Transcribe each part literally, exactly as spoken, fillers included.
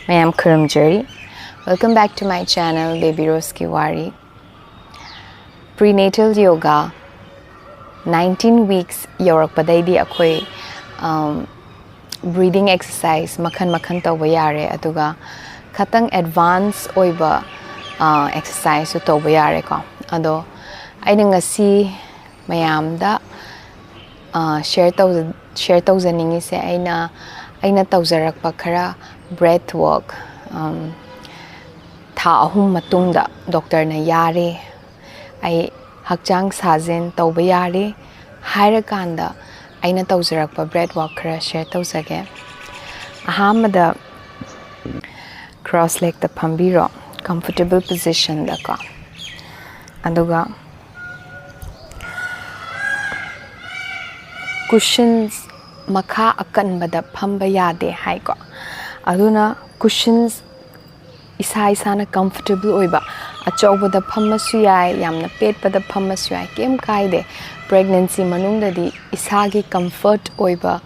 ꯃꯌꯥꯝ ꯈꯨꯔꯨꯝꯖꯔꯤ꯫ Welcome back to my channel, Baby Roseꯀꯤ ꯋꯥꯔꯤ꯫ Prenatal yoga, nineteen weeks ꯌꯧꯔꯛꯄꯗꯩꯗꯤ ꯑꯩꯈꯣꯏ, um, breathing exercise ꯃꯈꯜ ꯃꯈꯜ ꯇꯧꯕ ꯌꯥꯔꯦ, ꯑꯗꯨꯒ ꯈꯇꯪ advance ꯑꯣꯏꯕ, ꯑ, exerciseꯁꯨ ꯇꯧꯕ ꯌꯥꯔꯦꯀꯣ꯫ ꯑꯗꯣ ꯑꯩꯅ ꯉꯁꯤ ꯃꯌꯥꯝꯗ, ꯑ, share ꯇꯧꯖ-, share ꯇꯧꯖꯅꯤꯡꯉꯤꯁꯦ, ꯑꯩꯅ, ꯑꯩꯅ ꯇꯧꯖꯔꯛꯄ ꯈꯔ breath work, um, ꯊꯥ ꯑꯍꯨꯝ ꯃꯇꯨꯡꯗ doctorꯅ "ꯌꯥꯔꯦ, ꯑꯩ ꯍꯛꯆꯥꯡ ꯁꯥꯖꯦꯜ ꯇꯧꯕ ꯌꯥꯔꯦ" ꯍꯥꯏꯔꯀꯥꯟꯗ ꯑꯩꯅ ꯇꯧꯖꯔꯛꯄ breath work ꯈꯔ share ꯇꯧꯖꯒꯦ꯫ ꯑꯍꯥꯟꯕꯗ cross legꯇ ꯐꯝꯕꯤꯔꯣ, comfortable positionꯗꯀꯣ꯫ ꯑꯗꯨꯒ cushions, ꯃꯈꯥ ꯑꯀꯟꯕꯗ ꯐꯝꯕ ꯌꯥꯗꯦ ꯍꯥꯏꯀꯣ꯫ ꯑꯗꯨꯅ cushions ꯏꯁꯥ ꯏꯁꯥꯅ comfortable ꯑꯣꯏꯕ, ꯑꯆꯧꯕꯗ ꯐꯝꯃꯁꯨ ꯌꯥꯏ, ꯌꯥꯝꯅ ꯄꯦꯠꯄꯗ ꯐꯝꯃꯁꯨ ꯌꯥꯏ, ꯀꯩꯝ ꯀꯥꯏꯗꯦ꯫ Pregnancy ꯃꯅꯨꯡꯗꯗꯤ ꯏꯁꯥꯒꯤ comfort ꯑꯣꯏꯕ,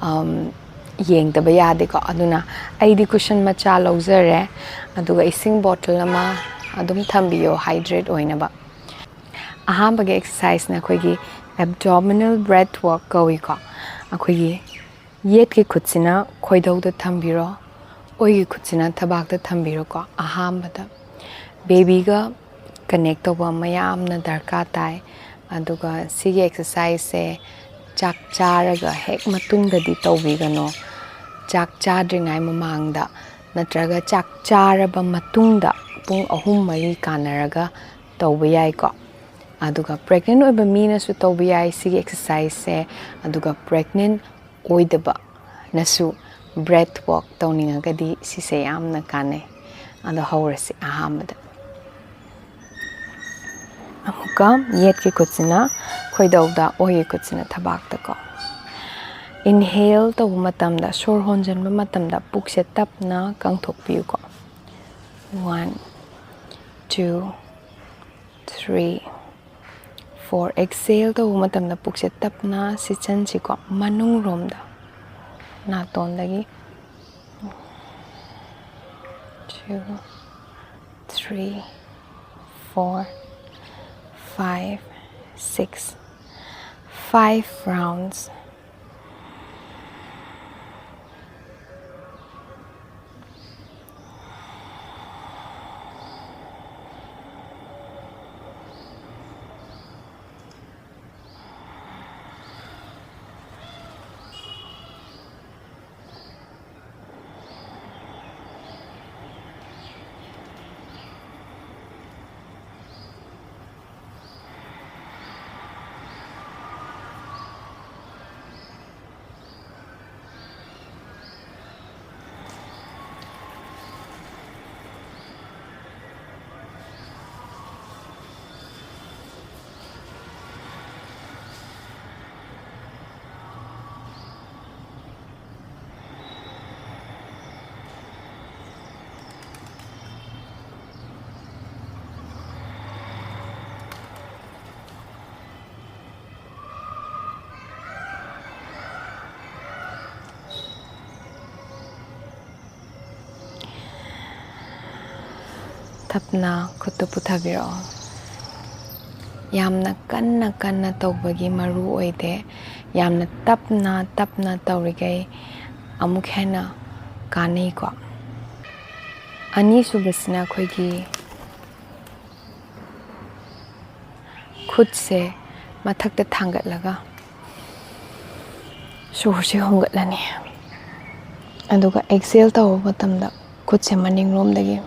um, ꯌꯦꯡꯗꯕ ꯌꯥꯗꯦꯀꯣ꯫ ꯑꯗꯨꯅ ꯑꯩꯗꯤ cushion ꯃꯆꯥ ꯂꯧꯖꯔꯦ, ꯑꯗꯨꯒ ꯏꯁꯤꯡ bottle ꯑꯃ ꯑꯗꯨꯝ ꯊꯝꯕꯤꯌꯣ hydrate ꯑꯣꯏꯅꯕ꯫ ꯑꯍꯥꯟꯕꯒꯤ exerciseꯅ ꯑꯩꯈꯣꯏꯒꯤ abdominal breath work ꯀꯧꯏꯀꯣ꯫ ꯑꯩꯈꯣꯏꯒꯤ ꯌꯦꯠꯀꯤ ꯈꯨꯠꯁꯤꯅ ꯈꯣꯏꯗꯧꯗ ꯊꯝꯕꯤꯔꯣ, ꯑꯣꯏꯒꯤ ꯈꯨꯠꯁꯤꯅ ꯊꯕꯥꯛꯇ ꯊꯝꯕꯤꯔꯣꯀꯣ꯫ ꯑꯍꯥꯟꯕꯗ babyꯒ connect ꯇꯧꯕ ꯑꯃ ꯌꯥꯝꯅ ꯗꯔꯀꯥꯔ ꯇꯥꯏ꯫ ꯑꯗꯨꯒ ꯁꯤꯒꯤ exerciseꯁꯦ ꯆꯥꯛ ꯆꯥꯔꯒ ꯍꯦꯛ ꯃꯇꯨꯡꯗꯗꯤ ꯇꯧꯕꯤꯒꯅꯣ꯫ ꯆꯥꯛ ꯆꯥꯗ꯭ꯔꯤꯉꯩ ꯃꯃꯥꯡꯗ ꯅꯠꯇ꯭ꯔꯒ ꯆꯥꯛ ꯆꯥꯔꯕ ꯃꯇꯨꯡꯗ ꯄꯨꯡ ꯑꯍꯨꯝ ꯃꯔꯤ ꯀꯥꯟꯅꯔꯒ ꯇꯧꯕ ꯌꯥꯏꯀꯣ꯫ ꯑꯗꯨꯒ pregnant ꯑꯣꯏꯕ ꯃꯤꯅꯁꯨ ꯇꯧꯕ ꯌꯥꯏ ꯁꯤꯒꯤ exerciseꯁꯦ꯫ ꯑꯗꯨꯒ pregnant ꯑꯣꯏꯗꯕꯅꯁꯨ breath work ꯇꯧꯅꯤꯡꯉꯒꯗꯤ ꯁꯤꯁꯦ ꯌꯥꯝꯅ ꯀꯥꯟꯅꯩ꯫ ꯑꯗꯣ ꯍꯧꯔꯁꯤ ꯑꯍꯥꯟꯕꯗ꯫ ꯑꯃꯨꯛꯀ ꯌꯦꯠꯀꯤ ꯈꯨꯠꯁꯤꯅ ꯈꯣꯏꯗꯧꯗ, ꯑꯣꯏꯒꯤ ꯈꯨꯠꯁꯤꯅ ꯊꯕꯥꯛꯇꯀꯣ꯫ Inhale ꯇꯧꯕ ꯃꯇꯝꯗ, ꯁꯣꯔ ꯍꯣꯟꯖꯤꯟꯕ ꯃꯇꯝꯗ ꯄꯨꯛꯁꯦ ꯇꯞꯅ ꯀꯪꯊꯣꯛꯄꯤꯌꯨꯀꯣ꯫ One, two, three, four꯫ Exhale ꯇꯧꯕ ꯃꯇꯝꯗ ꯄꯨꯛꯁꯦ ꯇꯞꯅ ꯁꯤꯠꯆꯟꯁꯤꯀꯣ, ꯃꯅꯨꯡ ꯔꯣꯝꯗ, ꯅꯥꯇꯣꯟꯗꯒꯤ꯫ two, three, four, five, six. Five rounds. ꯇꯞꯅ ꯈꯨꯠꯇꯨ ꯄꯨꯊꯕꯤꯔꯛꯑꯣ꯫ ꯌꯥꯝꯅ ꯀꯟꯅ ꯀꯟꯅ ꯇꯧꯕꯒꯤ ꯃꯔꯨ ꯑꯣꯏꯗꯦ꯫ ꯌꯥꯝꯅ ꯇꯞꯅ ꯇꯞꯅ ꯇꯧꯔꯤꯈꯩ ꯑꯃꯨꯛ ꯍꯦꯟꯅ ꯀꯥꯟꯅꯩꯀꯣ꯫ ꯑꯅꯤꯁꯨꯕꯁꯤꯅ ꯑꯩꯈꯣꯏꯒꯤ ꯈꯨꯠꯁꯦ ꯃꯊꯛꯇ ꯊꯥꯡꯒꯠꯂꯒ ꯁꯣꯔꯁꯦ ꯍꯣꯡꯒꯠꯂꯅꯤ꯫ ꯑꯗꯨꯒ ꯑꯦꯛꯁꯦꯜ ꯇꯧꯕ ꯃꯇꯝꯗ ꯈꯨꯠꯁꯦ ꯃꯅꯤꯡꯂꯣꯝꯗꯒꯤ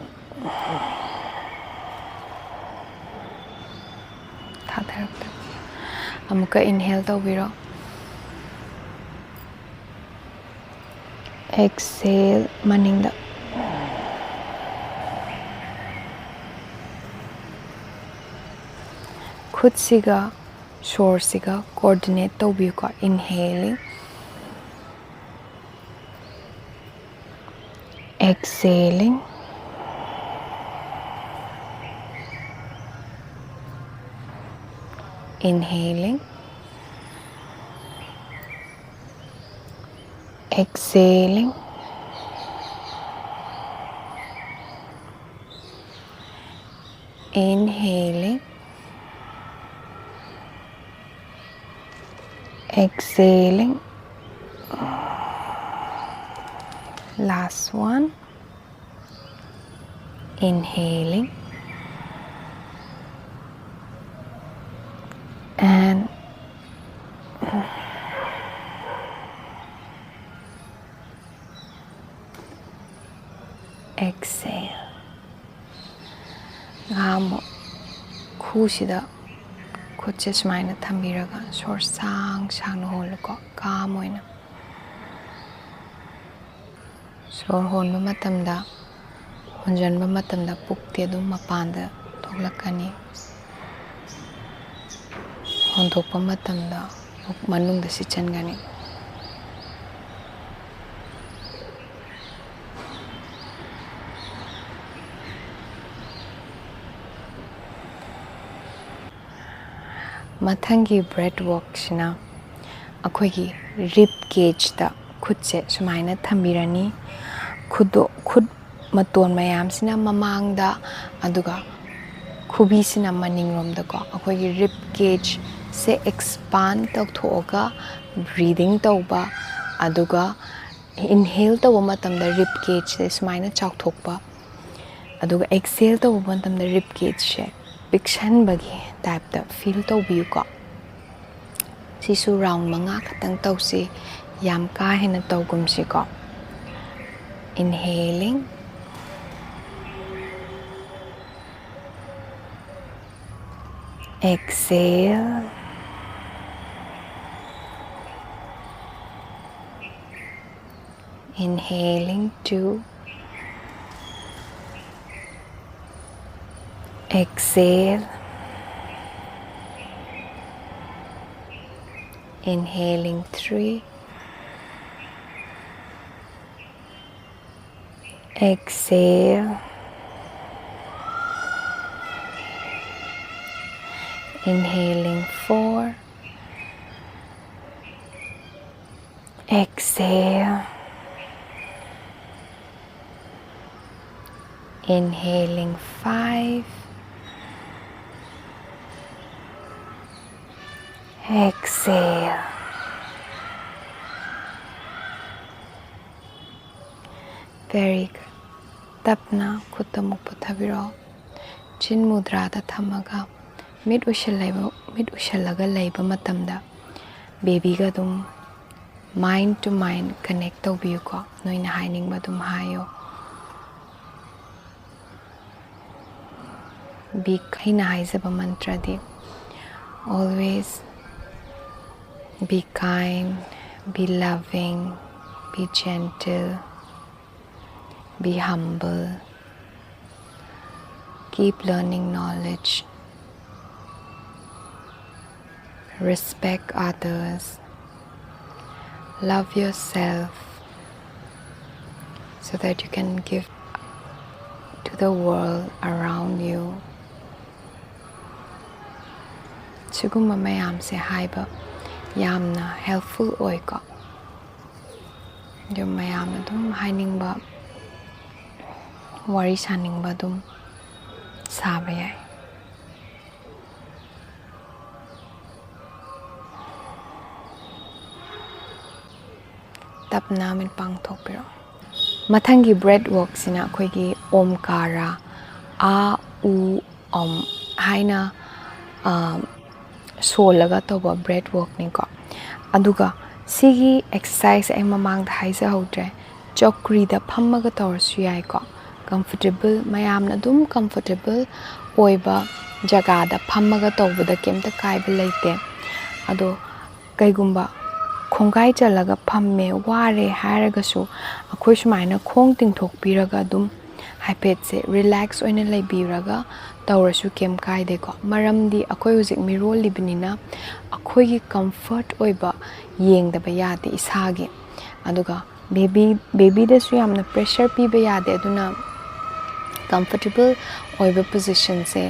ꯊꯥꯗꯔꯛꯇꯕꯤ꯫ ꯑꯃꯨꯛꯀ ꯏꯟꯍꯦꯜ ꯇꯧꯕꯤꯔꯣ꯫ ꯑꯦꯛꯁꯦꯜ ꯃꯅꯤꯡꯗ꯫ ꯈꯨꯠꯁꯤꯒ ꯁꯣꯔꯁꯤꯒ coordinate ꯇꯧꯕꯤꯌꯨꯀꯣ꯫ Inhaling, exhaling, inhaling, exhaling, Inhaling, exhaling. Last one. Inhaling and exhale. ꯉꯥꯃꯨꯛ ꯈꯨꯁꯤꯗ ꯈꯨꯠꯁꯦ ꯁꯨꯃꯥꯏꯅ ꯊꯝꯕꯤꯔꯒ ꯁꯣꯔ ꯁꯥꯡ ꯁꯥꯡꯅ ꯍꯣꯜꯂꯨꯀꯣ, ꯀꯥꯝ ꯑꯣꯏꯅ꯫ ꯁꯣꯔ ꯍꯣꯟꯕ ꯃꯇꯝꯗ, ꯍꯣꯟꯖꯟꯕ ꯃꯇꯝꯗ ꯄꯨꯛꯇꯤ ꯑꯗꯨꯝ ꯃꯄꯥꯟꯗ ꯊꯣꯛꯂꯛꯀꯅꯤ꯫ ꯍꯣꯟꯗꯣꯛꯄ ꯃꯇꯝꯗ ꯄꯨꯛ ꯃꯅꯨꯡꯗ ꯁꯤꯠꯆꯟꯒꯅꯤ꯫ ꯃꯊꯪꯒꯤ breath workꯁꯤꯅ ꯑꯩꯈꯣꯏꯒꯤ rib cageꯇ ꯈꯨꯠꯁꯦ ꯁꯨꯃꯥꯏꯅ ꯊꯝꯕꯤꯔꯅꯤ꯫ ꯈꯨꯗꯣ-, ꯈꯨꯠ ꯃꯇꯣꯟ ꯃꯌꯥꯝꯁꯤꯅ ꯃꯃꯥꯡꯗ, ꯑꯗꯨꯒ ꯈꯨꯕꯤꯁꯤꯅ ꯃꯅꯤꯡꯂꯣꯝꯗꯀꯣ꯫ ꯑꯩꯈꯣꯏꯒꯤ rib cageꯁꯦ expand ꯇꯧꯊꯣꯛꯑꯒ breathing ꯇꯧꯕ, ꯑꯗꯨꯒ inhale ꯇꯧꯕ ꯃꯇꯝꯗ rib cageꯁꯦ ꯁꯨꯃꯥꯏꯅ ꯆꯥꯎꯊꯣꯛꯄ, ꯑꯗꯨꯒ exhale ꯇꯧꯕ ꯃꯇꯝꯗ rib cageꯁꯦ ꯄꯤꯛꯁꯟꯕꯒꯤ typeꯇ feel ꯇꯧꯕꯤꯌꯨꯀꯣ꯫ ꯁꯤꯁꯨ round ꯃꯉꯥ ꯈꯛꯇꯪ ꯇꯧꯁꯤ, ꯌꯥꯝ ꯀꯥ ꯍꯦꯟꯅ ꯇꯧꯒꯨꯝꯁꯤꯀꯣ꯫ Inhaling, exhale, inhaling two, exhale, inhaling three, exhale, inhaling four, exhale, inhaling five, Exhale. Very good. ꯇꯞꯅ ꯈꯨꯠꯇ ꯑꯃꯨꯛ ꯄꯨꯊꯕꯤꯔꯣ꯫ ꯆꯤꯟ ꯃꯨꯗ꯭ꯔꯥꯗ ꯊꯝꯃꯒ ꯃꯤꯠ ꯎꯏꯁꯤꯜꯂꯕ, ꯃꯤꯠ ꯎꯏꯁꯤꯜꯂꯒ ꯂꯩꯕ ꯃꯇꯝꯗ babyꯒ ꯑꯗꯨꯝ mind to mind connect ꯇꯧꯕꯤꯌꯨꯀꯣ꯫ ꯅꯣꯏꯅ ꯍꯥꯏꯅꯤꯡꯕ ꯑꯗꯨꯝ ꯍꯥꯏꯌꯣ꯫ Be, ꯑꯩꯅ ꯍꯥꯏꯖꯕ ꯃꯟꯇ꯭ꯔꯗꯤ: always be kind, be loving, be gentle, be humble, keep learning knowledge, respect others, love yourself, so that you can give to the world around you. ꯁꯤꯒꯨꯝꯕ ꯃꯌꯥꯝꯁꯦ ꯍꯥꯏꯕ ꯌꯥꯝꯅ helpful ꯑꯣꯏꯀꯣ꯫ ꯑꯗꯨ ꯃꯌꯥꯝ ꯑꯗꯨꯝ ꯍꯥꯏꯅꯤꯡꯕ, ꯋꯥꯔꯤ ꯁꯥꯅꯤꯡꯕ ꯑꯗꯨꯝ ꯁꯥꯕ ꯌꯥꯏ꯫ ꯇꯞꯅ ꯃꯤꯠ ꯄꯥꯡꯊꯣꯛꯄꯤꯔꯣ꯫ ꯃꯊꯪꯒꯤ breath workꯁꯤꯅ ꯑꯩꯈꯣꯏꯒꯤ ꯑꯣꯝꯀꯥꯔꯥ, ꯑꯥ ꯎ ꯑꯣꯝ ꯍꯥꯏꯅ, ꯑ, ꯁꯣꯜꯂꯒ ꯇꯧꯕ breath workꯅꯤꯀꯣ꯫ ꯑꯗꯨꯒ ꯁꯤꯒꯤ exercise ꯑꯩ ꯃꯃꯥꯡꯗ ꯍꯥꯏꯖꯍꯧꯗ꯭ꯔꯦ, ꯆꯧꯀ꯭ꯔꯤꯗ ꯐꯝꯃꯒ ꯇꯧꯔꯁꯨ ꯌꯥꯏꯀꯣ꯫ Comfortable, ꯃꯌꯥꯝꯅ ꯑꯗꯨꯝ comfortable ꯑꯣꯏꯕ ꯖꯒꯥꯗ ꯐꯝꯃꯒ ꯇꯧꯕꯗ ꯀꯩꯝꯇ ꯀꯥꯏꯕ ꯂꯩꯇꯦ꯫ ꯑꯗꯣ ꯀꯩꯒꯨꯝꯕ ꯈꯣꯡꯒꯥꯏ ꯆꯜꯂꯒ ꯐꯝꯃꯦ, ꯋꯥꯔꯦ ꯍꯥꯏꯔꯒꯁꯨ ꯑꯩꯈꯣꯏ ꯁꯨꯃꯥꯏꯅ ꯈꯣꯡ ꯇꯤꯡꯊꯣꯛꯄꯤꯔꯒ ꯑꯗꯨꯝ ꯍꯥꯏꯐꯦꯠꯁꯦ relax ꯑꯣꯏꯅ ꯂꯩꯕꯤꯔꯒ ꯇꯧꯔꯁꯨ ꯀꯩꯝ ꯀꯥꯏꯗꯦꯀꯣ꯫ ꯃꯔꯝꯗꯤ ꯑꯩꯈꯣꯏ ꯍꯧꯖꯤꯛ ꯃꯤꯔꯣꯜꯂꯤꯕꯅꯤꯅ ꯑꯩꯈꯣꯏꯒꯤ comfort ꯑꯣꯏꯕ ꯌꯦꯡꯗꯕ ꯌꯥꯗꯦ ꯏꯁꯥꯒꯤ꯫ ꯑꯗꯨꯒ baby, babyꯗꯁꯨ ꯌꯥꯝꯅ pressure ꯄꯤꯕ ꯌꯥꯗꯦ꯫ ꯑꯗꯨꯅ comfortable ꯑꯣꯏꯕ positionꯁꯦ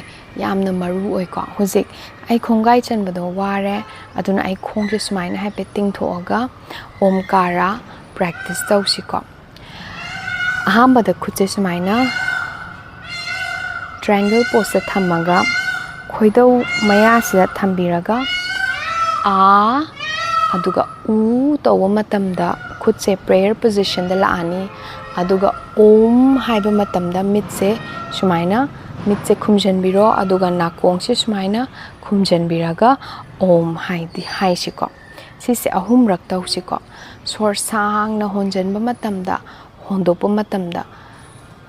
ꯌꯥꯝꯅ ꯃꯔꯨ ꯑꯣꯏꯀꯣ꯫ ꯍꯧꯖꯤꯛ ꯑꯩ ꯈꯣꯡꯒꯥꯏ ꯆꯟꯕꯗꯣ ꯋꯥꯔꯦ, ꯑꯗꯨꯅ ꯑꯩ ꯈꯣꯡꯁꯦ ꯁꯨꯃꯥꯏꯅ ꯍꯥꯏꯐꯦꯠ ꯇꯤꯡꯊꯣꯛꯑꯒ ꯑꯣꯝꯀꯥꯔꯥ practice ꯇꯧꯁꯤꯀꯣ꯫ ꯑꯍꯥꯟꯕꯗ ꯈꯨꯠꯁꯦ ꯁꯨꯃꯥꯏꯅ triangle poseꯇ ꯊꯝꯃꯒ ꯈꯣꯏꯗꯧ ꯃꯌꯥꯁꯤꯗ ꯊꯝꯕꯤꯔꯒ ꯑꯥ, ꯑꯗꯨꯒ ꯎ ꯇꯧꯕ ꯃꯇꯝꯗ ꯈꯨꯠꯁꯦ prayer positionꯗ ꯂꯥꯛꯑꯅꯤ꯫ ꯑꯗꯨꯒ ꯑꯣꯝ ꯍꯥꯏꯕ ꯃꯇꯝꯗ ꯃꯤꯠꯁꯦ ꯁꯨꯃꯥꯏꯅ, ꯃꯤꯠꯁꯦ ꯈꯨꯝꯖꯤꯟꯕꯤꯔꯣ, ꯑꯗꯨꯒ ꯅꯥꯀꯣꯡꯁꯦ ꯁꯨꯃꯥꯏꯅ ꯈꯨꯝꯖꯤꯟꯕꯤꯔꯒ ꯑꯣꯝ ꯍꯥꯏꯗꯤ ꯍꯥꯏꯁꯤꯀꯣ꯫ ꯁꯤꯁꯦ ꯑꯍꯨꯝꯔꯛ ꯇꯧꯁꯤꯀꯣ꯫ ꯁꯣꯔ ꯁꯥꯡꯅ ꯍꯣꯟꯖꯤꯟꯕ ꯃꯇꯝꯗ, ꯍꯣꯟꯗꯣꯛꯄ ꯃꯇꯝꯗ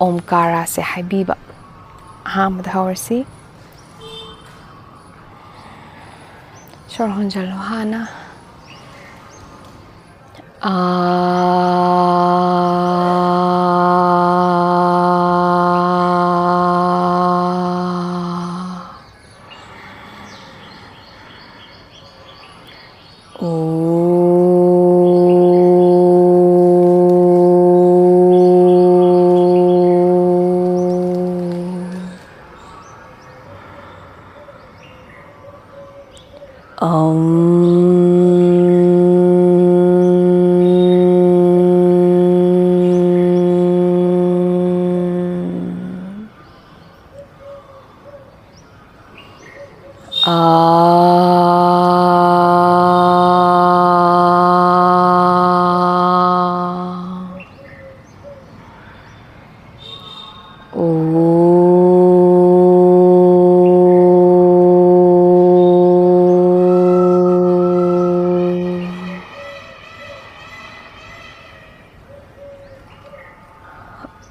ꯑꯣꯝꯀꯥꯔꯥꯁꯦ ꯍꯥꯏꯕꯤꯕ꯫ ꯑꯍꯥꯟꯕꯗ ꯍꯧꯔꯁꯤ꯫ ꯁꯣꯔ ꯍꯣꯟꯖꯜꯂꯣ ꯍꯥꯟꯅ꯫ ꯑꯥ꯫ ꯑꯣ꯫ ꯑꯝ꯫ ꯑꯥ꯫ ꯑꯣ꯫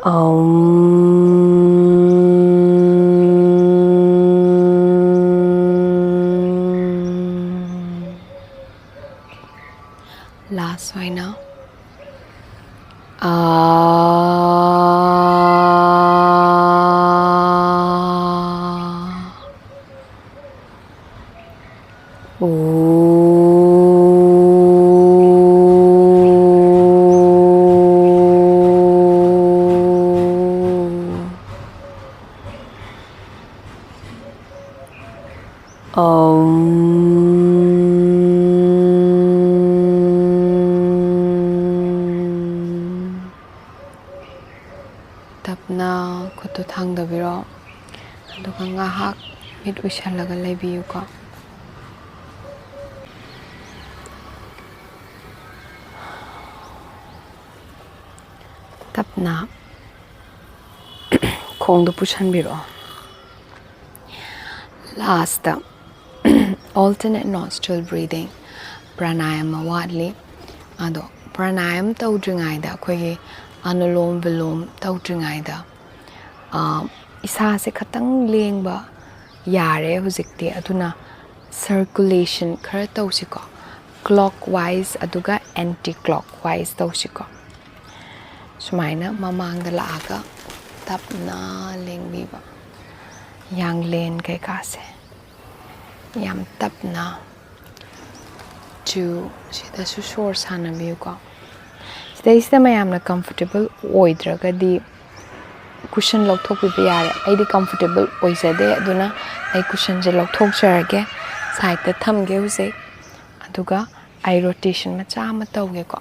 ꯑꯝ꯫ Last ꯑꯣꯏꯅ ꯑꯥ꯫ ꯑꯣ꯫ ꯑꯝ꯫ ꯇꯞꯅ ꯈꯨꯠꯇꯨ ꯊꯥꯡꯗꯕꯤꯔꯣ꯫ ꯑꯗꯨꯒ ꯉꯥꯏꯍꯥꯛ ꯃꯤꯠ ꯎꯏꯁꯜꯂꯒ ꯂꯩꯕꯤꯌꯨꯀꯣ꯫ ꯇꯞꯅ ꯈꯣꯡꯗꯣ ꯄꯨꯁꯟꯕꯤꯔꯛꯑꯣ꯫ Last, alternate nostril breathing, ꯄ꯭ꯔꯥꯅꯥꯌꯥꯃ ꯋꯥꯠꯂꯤ꯫ ꯑꯗꯣ ꯄ꯭ꯔꯥꯅꯥꯌꯥꯃ ꯇꯧꯗ꯭ꯔꯤꯉꯩꯗ, ꯑꯩꯈꯣꯏꯒꯤ ꯑꯅꯨꯂꯣꯝ ꯕꯤꯂꯣꯝ ꯇꯧꯗ꯭ꯔꯤꯉꯩꯗ, ꯑꯥ, ꯏꯁꯥꯁꯦ ꯈꯇꯪ ꯂꯦꯡꯕ ꯌꯥꯔꯦ ꯍꯧꯖꯤꯛꯇꯤ꯫ ꯑꯗꯨꯅ circulation ꯈꯔ ꯇꯧꯁꯤꯀꯣ꯫ Clockwise ꯑꯗꯨꯒ anti clockwise ꯇꯧꯁꯤꯀꯣ꯫ ꯁꯨꯃꯥꯏꯅ ꯃꯃꯥꯡꯗ ꯂꯥꯛꯑꯒ ꯇꯞꯅ ꯂꯦꯡꯕꯤꯕ꯫ ꯌꯥꯡꯂꯦꯟ ꯀꯩꯀꯥꯁꯦ ꯌꯥꯝ ꯇꯞꯅ꯫ Two, ꯁꯤꯗꯁꯨ ꯁꯣꯔ ꯁꯥꯟꯅꯕꯤꯌꯨꯀꯣ꯫ ꯁꯤꯗꯩꯁꯤꯗ ꯃꯌꯥꯝꯅ comfortable ꯑꯣꯏꯗ꯭ꯔꯒꯗꯤ cushion ꯂꯧꯊꯣꯛꯄꯤꯕ ꯌꯥꯔꯦ꯫ ꯑꯩꯗꯤ comfortable ꯑꯣꯏꯖꯗꯦ, ꯑꯗꯨꯅ ꯑꯩ cushionꯁꯦ ꯂꯧꯊꯣꯛꯆꯔꯒꯦ, sideꯇ ꯊꯝꯒꯦ ꯍꯧꯖꯤꯛ꯫ ꯑꯗꯨꯒ ꯑꯩ rotation ꯃꯆꯥ ꯑꯃ ꯇꯧꯒꯦꯀꯣ꯫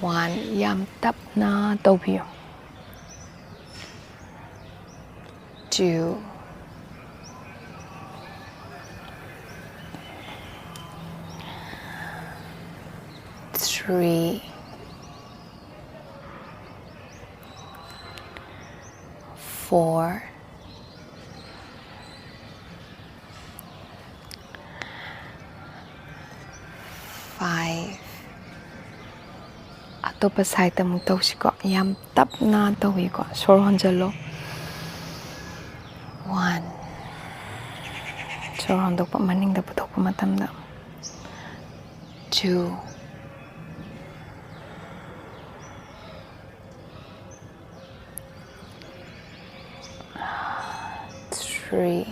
One, ꯌꯥꯝ ꯇꯞꯅ ꯇꯧꯕꯤꯌꯨ꯫ Two, three, four, five. ꯑꯇꯣꯞꯄ sideꯇ ꯑꯃꯨꯛ ꯇꯧꯁꯤꯀꯣ꯫ ꯌꯥꯝ ꯇꯞꯅ ꯇꯧꯏꯀꯣ꯫ ꯁꯣꯔ ꯍꯣꯟꯖꯜꯂꯣ꯫ One. ꯁꯣꯔ ꯍꯣꯟꯗꯣꯛꯄ, ꯃꯅꯤꯡꯗ ꯄꯨꯊꯣꯛꯄ ꯃꯇꯝꯗ꯫ Two. Three.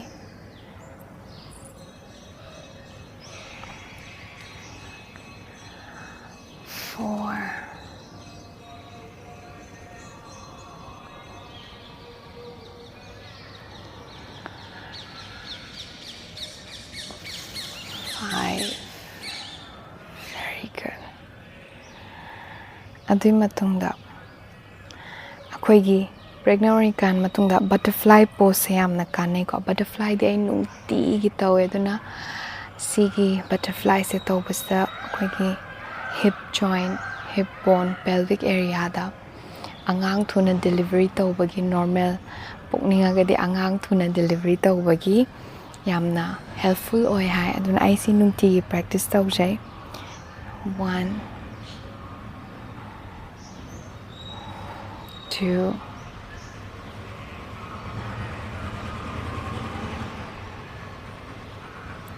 Four. Five. Very good. ꯑꯗꯨꯒꯤ ꯃꯇꯨꯡꯗ ꯑꯩꯈꯣꯏꯒꯤ pregnant ꯑꯣꯏꯔꯤꯀꯥꯟ ꯃꯇꯨꯡꯗ butterfly poseꯁꯦ ꯌꯥꯝꯅ ꯀꯥꯟꯅꯩꯀꯣ꯫ Butterflyꯗꯤ ꯑꯩ ꯅꯨꯡꯇꯤꯒꯤ ꯇꯧꯋꯦ, ꯑꯗꯨꯅ ꯁꯤꯒꯤ butterflyꯁꯦ ꯇꯧꯕꯁꯤꯗ ꯑꯩꯈꯣꯏꯒꯤ hip joint, Hip bone, pelvic areaꯗ ꯑꯉꯥꯡ ꯊꯨꯅ delivery ꯇꯧꯕꯒꯤ, normal ꯄꯣꯛꯅꯤꯡꯉꯒꯗꯤ ꯑꯉꯥꯡ ꯊꯨꯅ delivery ꯇꯧꯕꯒꯤ ꯌꯥꯝꯅ helpful ꯑꯣꯏ ꯍꯥꯏ꯫ ꯑꯗꯨꯅ ꯑꯩ ꯁꯤ ꯅꯨꯡꯇꯤꯒꯤ practice ꯇꯧꯖꯩ꯫ One, two,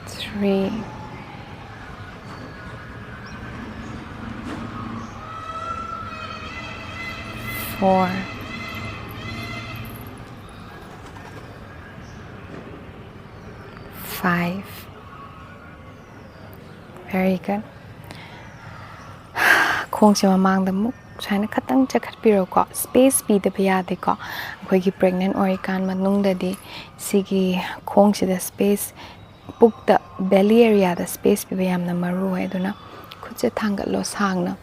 three, four, five. Very good. ꯈꯣꯡꯁꯦ ꯃꯃꯥꯡꯗ ꯑꯃꯨꯛ ꯁꯨꯃꯥꯏꯅ ꯈꯇꯪ ꯆꯠꯈꯠꯄꯤꯔꯣꯀꯣ꯫ Space ꯄꯤꯗꯕ ꯌꯥꯗꯦꯀꯣ꯫ ꯑꯩꯈꯣꯏꯒꯤ pregnant ꯑꯣꯏꯔꯤꯀꯥꯟ ꯃꯅꯨꯡꯗꯗꯤ ꯁꯤꯒꯤ ꯈꯣꯡꯁꯤꯗ space, ꯄꯨꯛꯇ, belly areaꯗ space ꯄꯤꯕ ꯌꯥꯝꯅ ꯃꯔꯨ ꯑꯣꯏ꯫ ꯑꯗꯨꯅ ꯈꯨꯠꯁꯦ ꯊꯥꯡꯒꯠꯂꯣ ꯁꯥꯡꯅ꯫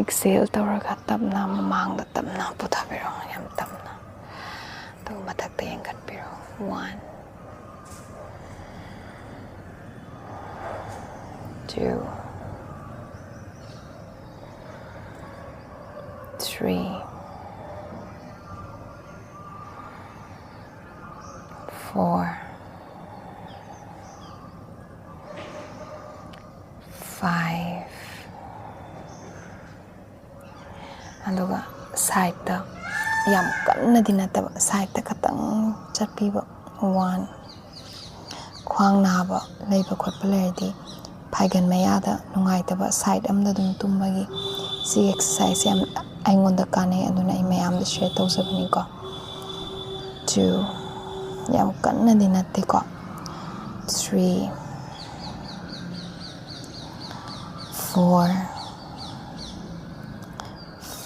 Exhale ꯇꯧꯔꯒ ꯇꯞꯅ ꯃꯃꯥꯡꯗ ꯇꯞꯅ ꯄꯨꯊꯕꯤꯔꯣ, ꯌꯥꯝ ꯇꯞꯅ꯫ ꯑꯗꯨꯒ ꯃꯊꯛꯇ ꯌꯦꯡꯈꯠꯄꯤꯔꯣ꯫ One, two, three, four, five. ꯑꯗꯨꯒ sideꯇ, ꯌꯥꯝ ꯀꯟꯅꯗꯤ ꯅꯠꯇꯕ, sideꯇ ꯈꯇꯪ ꯆꯠꯄꯤꯕ꯫ One. ꯈ꯭ꯋꯥꯡ ꯅꯥꯕ ꯂꯩꯕ ꯈꯣꯠꯄ ꯂꯩꯔꯗꯤ, ꯐꯥꯏꯒꯟ ꯃꯌꯥꯗ ꯅꯨꯡꯉꯥꯏꯇꯕ side ꯑꯃꯗ ꯑꯗꯨꯝ ꯇꯨꯝꯕꯒꯤ, ꯁꯤ exerciseꯁꯦ ꯌꯥꯝ ꯑꯩꯉꯣꯟꯗ ꯀꯥꯟꯅꯩ꯫ ꯑꯗꯨꯅ ꯑꯩ ꯃꯌꯥꯝꯗ share ꯇꯧꯖꯕꯅꯤꯀꯣ꯫ Two. ꯌꯥꯝ ꯀꯟꯅꯗꯤ ꯅꯠꯇꯦꯀꯣ꯫ Three, four,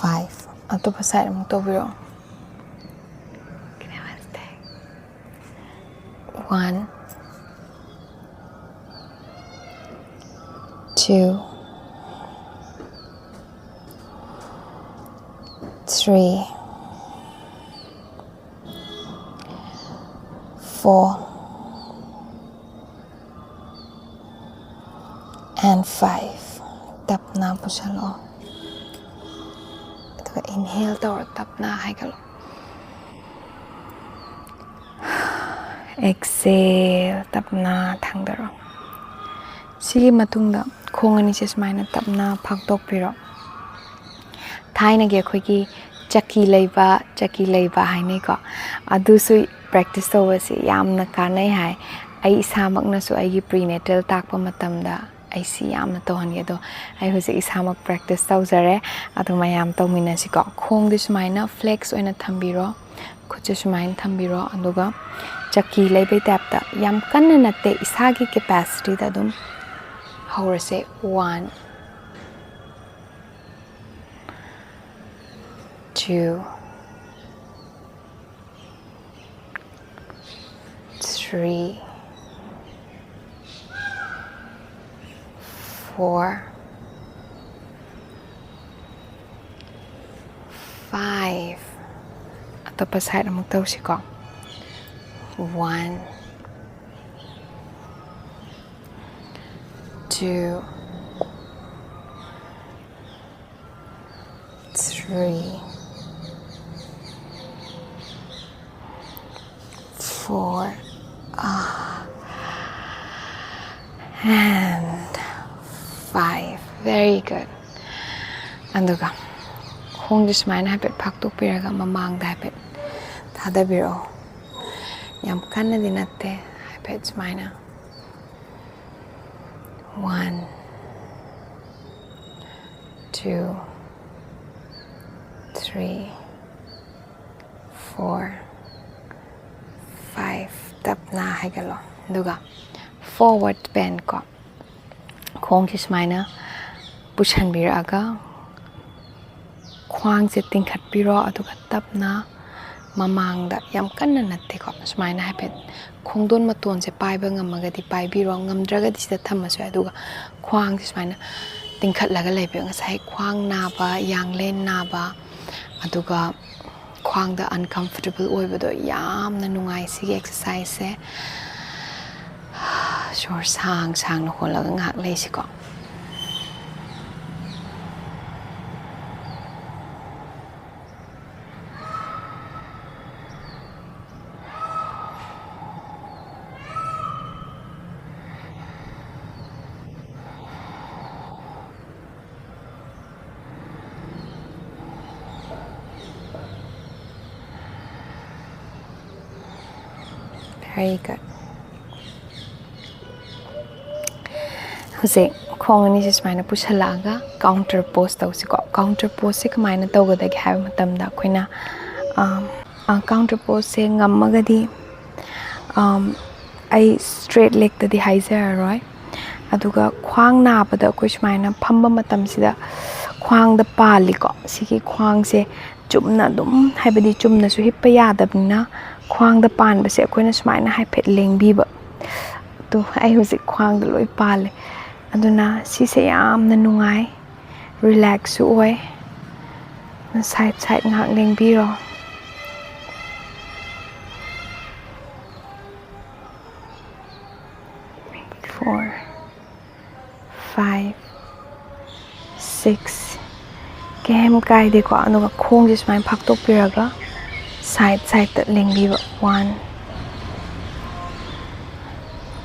five. ꯑꯇꯣꯞꯄ side ꯑꯃꯨꯛ ꯇꯧꯕꯤꯔꯣ꯫ One, two, three, four, and five. ꯇꯞꯅ ꯄꯨꯁꯜꯂꯛꯑꯣ꯫ ꯑꯗꯨꯒ inhale ꯇꯧꯔꯣ, ꯇꯞꯅ ꯍꯥꯏꯒꯠꯂꯣ꯫ Exhale, ꯇꯞꯅ ꯊꯥꯡꯗꯔꯣ꯫ ꯁꯤꯒꯤ ꯃꯇꯨꯡꯗ ꯈꯣꯡ ꯑꯅꯤꯁꯦ ꯁꯨꯃꯥꯏꯅ ꯇꯞꯅ ꯐꯥꯛꯇꯣꯛꯄꯤꯔꯣ꯫ ꯊꯥꯏꯅꯒꯤ ꯑꯩꯈꯣꯏꯒꯤ ꯆꯀꯤ ꯂꯩꯕ, ꯆꯀꯤ ꯂꯩꯕ ꯍꯥꯏꯅꯩꯀꯣ, ꯑꯗꯨꯁꯨ practice ꯇꯧꯕꯁꯦ ꯌꯥꯝꯅ ꯀꯥꯟꯅꯩ ꯍꯥꯏ꯫ ꯑꯩ ꯏꯁꯥꯃꯛꯅꯁꯨ ꯑꯩꯒꯤ prenatal ꯇꯥꯛꯄ ꯃꯇꯝꯗ ꯑꯩ ꯁꯤ ꯌꯥꯝꯅ ꯇꯧꯍꯟꯒꯦ꯫ ꯑꯗꯣ ꯑꯩ ꯍꯧꯖꯤꯛ ꯏꯁꯥꯃꯛ practice ꯇꯧꯖꯔꯦ꯫ ꯑꯗꯣ ꯃꯌꯥꯝ ꯇꯧꯃꯤꯟꯅꯁꯤꯀꯣ꯫ ꯈꯣꯡꯗꯤ ꯁꯨꯃꯥꯏꯅ flex ꯑꯣꯏꯅ ꯊꯝꯕꯤꯔꯣ, ꯈꯨꯠꯁꯦ ꯁꯨꯃꯥꯏꯅ ꯊꯝꯕꯤꯔꯣ, ꯑꯗꯨꯒ ꯆꯀꯤ ꯂꯩꯕꯩ type ꯇ, ꯌꯥꯝ ꯀꯟꯅ ꯅꯠꯇꯦ, ꯏꯁꯥꯒꯤ capacity ꯗ ꯑꯗꯨꯝ ꯍꯧꯔꯁꯦ꯫ One, two, three, four, five. ꯑꯇꯣꯞꯄ side ꯑꯃꯨꯛ ꯇꯧꯁꯤꯀꯣ꯫ One, two, three, four, ah, and five. Very good. ꯑꯗꯨꯒ ꯈꯣꯡꯁꯦ ꯁꯨꯃꯥꯏꯅ ꯍꯥꯏꯐꯦꯠ ꯐꯥꯛꯇꯣꯛꯄꯤꯔꯒ ꯃꯃꯥꯡꯗ ꯍꯥꯏꯐꯦꯠ ꯊꯥꯗꯕꯤꯔꯛꯑꯣ꯫ ꯌꯥꯝ ꯀꯟꯅꯗꯤ ꯅꯠꯇꯦ, ꯍꯥꯏꯐꯦꯠ ꯁꯨꯃꯥꯏꯅ꯫ One, two, three, four, five. ꯇꯞꯅ ꯍꯥꯏꯒꯠꯂꯣ꯫ ꯑꯗꯨꯒ forward bend ꯀꯣ, ꯈꯣꯡꯁꯦ ꯁꯨꯃꯥꯏꯅ ꯄꯨꯁꯟꯕꯤꯔꯛꯑꯒ ꯈ꯭ꯋꯥꯡꯁꯦ ꯇꯤꯡꯈꯠꯄꯤꯔꯣ꯫ ꯑꯗꯨꯒ ꯇꯞꯅ ꯃꯃꯥꯡꯗ, ꯌꯥꯝ ꯀꯟꯅ ꯅꯠꯇꯦꯀꯣ, ꯁꯨꯃꯥꯏꯅ ꯍꯥꯏꯐꯦꯠ ꯈꯣꯡꯗꯣꯟ ꯃꯇꯣꯟꯁꯦ ꯄꯥꯏꯕ ꯉꯝꯃꯒꯗꯤ ꯄꯥꯏꯕꯤꯔꯣ, ꯉꯝꯗ꯭ꯔꯒꯗꯤ ꯁꯤꯗ ꯊꯝꯃꯁꯨ ꯌꯥꯏ꯫ ꯑꯗꯨꯒ ꯈ꯭ꯋꯥꯡꯁꯦ ꯁꯨꯃꯥꯏꯅ ꯇꯤꯡꯈꯠꯂꯒ ꯂꯩꯕꯤꯌꯣ꯫ ꯉꯁꯥꯏ ꯈ꯭ꯋꯥꯡ ꯅꯥꯕ, ꯌꯥꯡꯂꯦꯟ ꯅꯥꯕ, ꯑꯗꯨꯒ ꯈ꯭ꯋꯥꯡꯗ uncomfortable ꯑꯣꯏꯕꯗꯣ ꯌꯥꯝꯅ ꯅꯨꯡꯉꯥꯏ ꯁꯤꯒꯤ exercise ꯁꯦ꯫ ꯁꯣꯔ ꯁꯥꯡ ꯁꯥꯡꯅ ꯍꯣꯜꯂꯒ ꯉꯥꯏꯍꯥꯛ ꯂꯩꯁꯤꯀꯣ꯫ Very good. ꯍꯧꯖꯤꯛ ꯈꯣꯡ ꯑꯅꯤꯁꯦ ꯁꯨꯃꯥꯏꯅ ꯄꯨꯁꯜꯂꯛꯑꯒ counter pose ꯇꯧꯁꯤꯀꯣ꯫ Counter poseꯁꯦ ꯀꯃꯥꯏꯅ ꯇꯧꯒꯗꯒꯦ ꯍꯥꯏꯕ ꯃꯇꯝꯗ ꯑꯩꯈꯣꯏꯅ, ꯑꯝ, ꯑ, counter poseꯁꯦ ꯉꯝꯃꯒꯗꯤ, ꯑꯝ, ꯑꯩ straight legꯇꯗꯤ ꯍꯥꯏꯖꯔꯔꯣꯏ꯫ ꯑꯗꯨꯒ ꯈ꯭ꯋꯥꯡ ꯅꯥꯕꯗ ꯑꯩꯈꯣꯏ ꯁꯨꯃꯥꯏꯅ ꯐꯝꯕ ꯃꯇꯝꯁꯤꯗ ꯈ꯭ꯋꯥꯡꯗ ꯄꯥꯜꯂꯤꯀꯣ꯫ ꯁꯤꯒꯤ ꯈ꯭ꯋꯥꯡꯁꯦ ꯆꯨꯝꯅ ꯑꯗꯨꯝ, ꯍꯥꯏꯕꯗꯤ ꯆꯨꯝꯅꯁꯨ ꯍꯤꯞꯄ ꯌꯥꯗꯕꯅꯤꯅ, ꯈ꯭ꯋꯥꯡꯗ ꯄꯥꯟꯕꯁꯦ ꯑꯩꯈꯣꯏꯅ ꯁꯨꯃꯥꯏꯅ ꯍꯥꯏꯐꯦꯠ ꯂꯦꯡꯕꯤꯕ꯫ ꯑꯗꯣ ꯑꯩ ꯍꯧꯖꯤꯛ ꯈ꯭ꯋꯥꯡꯗ ꯂꯣꯏ ꯄꯥꯜꯂꯦ꯫ ꯑꯗꯨꯅ ꯁꯤꯁꯦ ꯌꯥꯝꯅ ꯅꯨꯡꯉꯥꯏ, relaxꯁꯨ ꯑꯣꯏ꯫ Side side ꯉꯥꯏꯍꯥꯛ ꯂꯦꯡꯕꯤꯔꯣ꯫ Four, five, six꯫ ꯀꯩꯝ ꯀꯥꯏꯗꯦꯀꯣ꯫ ꯑꯗꯨꯒ ꯈꯣꯡꯁꯦ ꯁꯨꯃꯥꯏꯅ ꯐꯥꯛꯇꯣꯛꯄꯤꯔꯒ side sideꯇ ꯂꯦꯡꯕꯤꯕ꯫ One,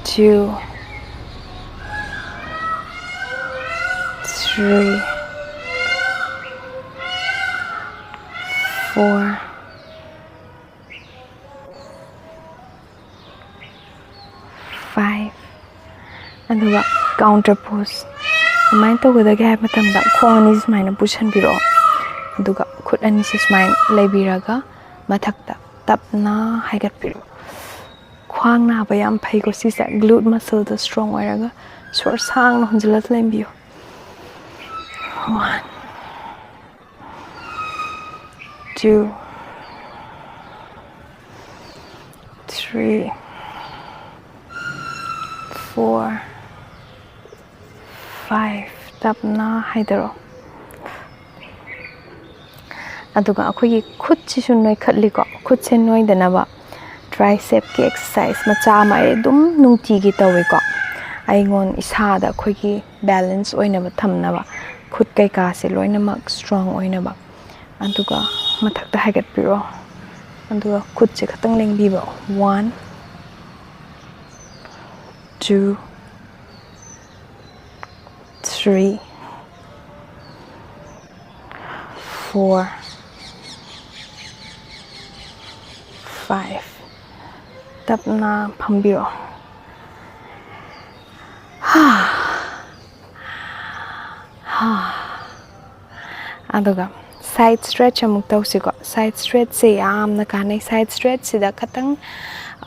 two, three, four, five꯫ ꯑꯗꯨꯒ counter pose꯫ ꯀꯃꯥꯏꯅ ꯇꯧꯒꯗꯒꯦ ꯍꯥꯏꯕ ꯃꯇꯝꯗ ꯈꯣꯡ ꯑꯅꯤꯁꯤ ꯁꯨꯃꯥꯏꯅ ꯄꯨꯁꯟꯕꯤꯔꯛꯑꯣ꯫ ꯑꯗꯨꯒ ꯈꯨꯠ ꯑꯅꯤꯁꯤ ꯁꯨꯃꯥꯏꯅ ꯂꯩꯕꯤꯔꯒ ꯃꯊꯛꯇ ꯇꯞꯅ ꯍꯥꯏꯒꯠꯄꯤꯔꯛꯑꯣ꯫ ꯈ꯭ꯋꯥꯡ ꯅꯥꯕ ꯌꯥꯝ ꯐꯩꯀꯣ ꯁꯤꯁꯦ꯫ Glute muscleꯗꯣ strong ꯑꯣꯏꯔꯒ ꯁꯣꯔ ꯁꯥꯡꯅ ꯍꯣꯟꯖꯤꯜꯂ ꯂꯦꯡꯕꯤꯌꯨ꯫ One, two, three, four, five꯫ ꯇꯞꯅ ꯍꯥꯏꯗꯔꯛꯑꯣ꯫ ꯑꯗꯨꯒ ꯑꯩꯈꯣꯏꯒꯤ ꯈꯨꯠꯁꯤꯁꯨ ꯅꯣꯏꯈꯠꯂꯤꯀꯣ꯫ ꯈꯨꯠꯁꯦ ꯅꯣꯏꯗꯅꯕ tricepꯀꯤ exercise ꯃꯆꯥ ꯑꯃ ꯑꯩ ꯑꯗꯨꯝ ꯅꯨꯡꯇꯤꯒꯤ ꯇꯧꯋꯤꯀꯣ꯫ ꯑꯩꯉꯣꯟ ꯏꯁꯥꯗ ꯑꯩꯈꯣꯏꯒꯤ balance ꯑꯣꯏꯅꯕ ꯊꯝꯅꯕ, ꯈꯨꯠ ꯀꯩꯀꯥꯁꯦ ꯂꯣꯏꯅꯃꯛ strong ꯑꯣꯏꯅꯕ꯫ ꯑꯗꯨꯒ ꯃꯊꯛꯇ ꯍꯥꯏꯒꯠꯄꯤꯔꯣ꯫ ꯑꯗꯨꯒ ꯈꯨꯠꯁꯦ ꯈꯛꯇꯪ ꯂꯦꯡꯕꯤꯕ꯫ One, two, three, four, five꯫ ꯇꯞꯅ ꯐꯝꯕꯤꯔꯣ꯫ ꯍꯥ꯫ ꯍꯥ꯫ ꯑꯗꯨꯒ side stretch ꯑꯃꯨꯛ ꯇꯧꯁꯤꯀꯣ꯫ Side stretchꯁꯦ ꯌꯥꯝꯅ ꯀꯥꯟꯅꯩ꯫ Side stretchꯁꯤꯗ ꯈꯇꯪ,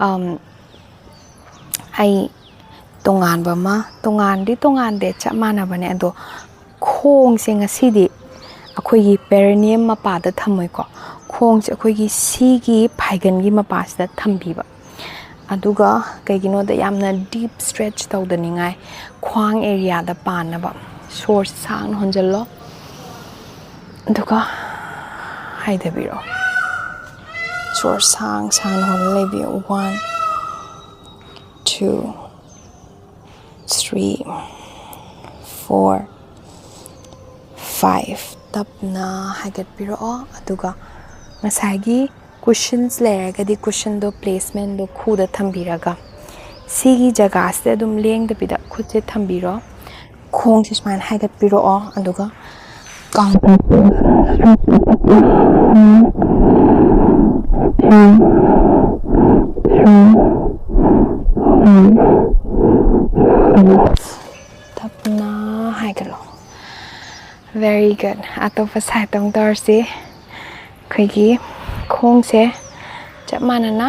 ꯑꯝ, ꯑꯩ ꯇꯣꯉꯥꯟꯕ ꯑꯃ, ꯇꯣꯉꯥꯟꯗꯤ ꯇꯣꯉꯥꯟꯗꯦ, ꯆꯞ ꯃꯥꯟꯅꯕꯅꯦ, ꯑꯗꯣ ꯈꯣꯡꯁꯦ ꯉꯁꯤꯗꯤ ꯑꯩꯈꯣꯏꯒꯤ perineum ꯃꯄꯥꯗ ꯊꯝꯃꯣꯏꯀꯣ꯫ ꯈꯣꯡꯁꯦ ꯑꯩꯈꯣꯏꯒꯤ ꯁꯤꯒꯤ ꯐꯥꯏꯒꯟꯒꯤ ꯃꯄꯥꯁꯤꯗ ꯊꯝꯕꯤꯕ꯫ ꯑꯗꯨꯒ ꯀꯩꯒꯤꯅꯣꯗ ꯌꯥꯝꯅ deep stretch ꯇꯧꯗꯅꯤꯡꯉꯥꯏ, ꯈ꯭ꯋꯥꯡ areaꯗ ꯄꯥꯟꯅꯕ꯫ ꯁꯣꯔꯁꯦ ꯁꯥꯡꯅ ꯍꯣꯟꯖꯜꯂꯣ꯫ ꯑꯗꯨꯒ ꯍꯥꯏꯊꯕꯤꯔꯣ꯫ ꯁꯣꯔ ꯁꯥꯡ ꯁꯥꯡꯅ ꯍꯣꯜꯂ ꯂꯩꯕꯤꯌꯨ꯫ One, two, three, four, five. ꯇꯞꯅ ꯍꯥꯏꯒꯠꯄꯤꯔꯛꯑꯣ꯫ ꯑꯗꯨꯒ ꯉꯁꯥꯏꯒꯤ cushions ꯂꯩꯔꯒꯗꯤ cushionꯗꯣ placementꯗꯣ ꯈꯨꯗ ꯊꯝꯕꯤꯔꯒ ꯁꯤꯒꯤ ꯖꯒꯥꯁꯤꯗ ꯑꯗꯨꯝ ꯂꯦꯡꯗꯕꯤꯗ ꯈꯨꯠꯁꯦ ꯊꯝꯕꯤꯔꯣ꯫ ꯈꯣꯡꯁꯦ ꯁꯨꯃꯥꯏꯅ ꯍꯥꯏꯒꯠꯄꯤꯔꯛꯑꯣ꯫ ꯑꯗꯨꯒ counter pose, two, three, four, five. ꯇꯞꯅ ꯍꯥꯏꯒꯠꯂꯣ꯫ Very good. ꯑꯇꯣꯞꯄ sideꯇ ꯑꯃꯨꯛ ꯇꯧꯔꯁꯤ꯫ ꯑꯩꯈꯣꯏꯒꯤ ꯈꯣꯡꯁꯦ ꯆꯞ ꯃꯥꯟꯅꯅ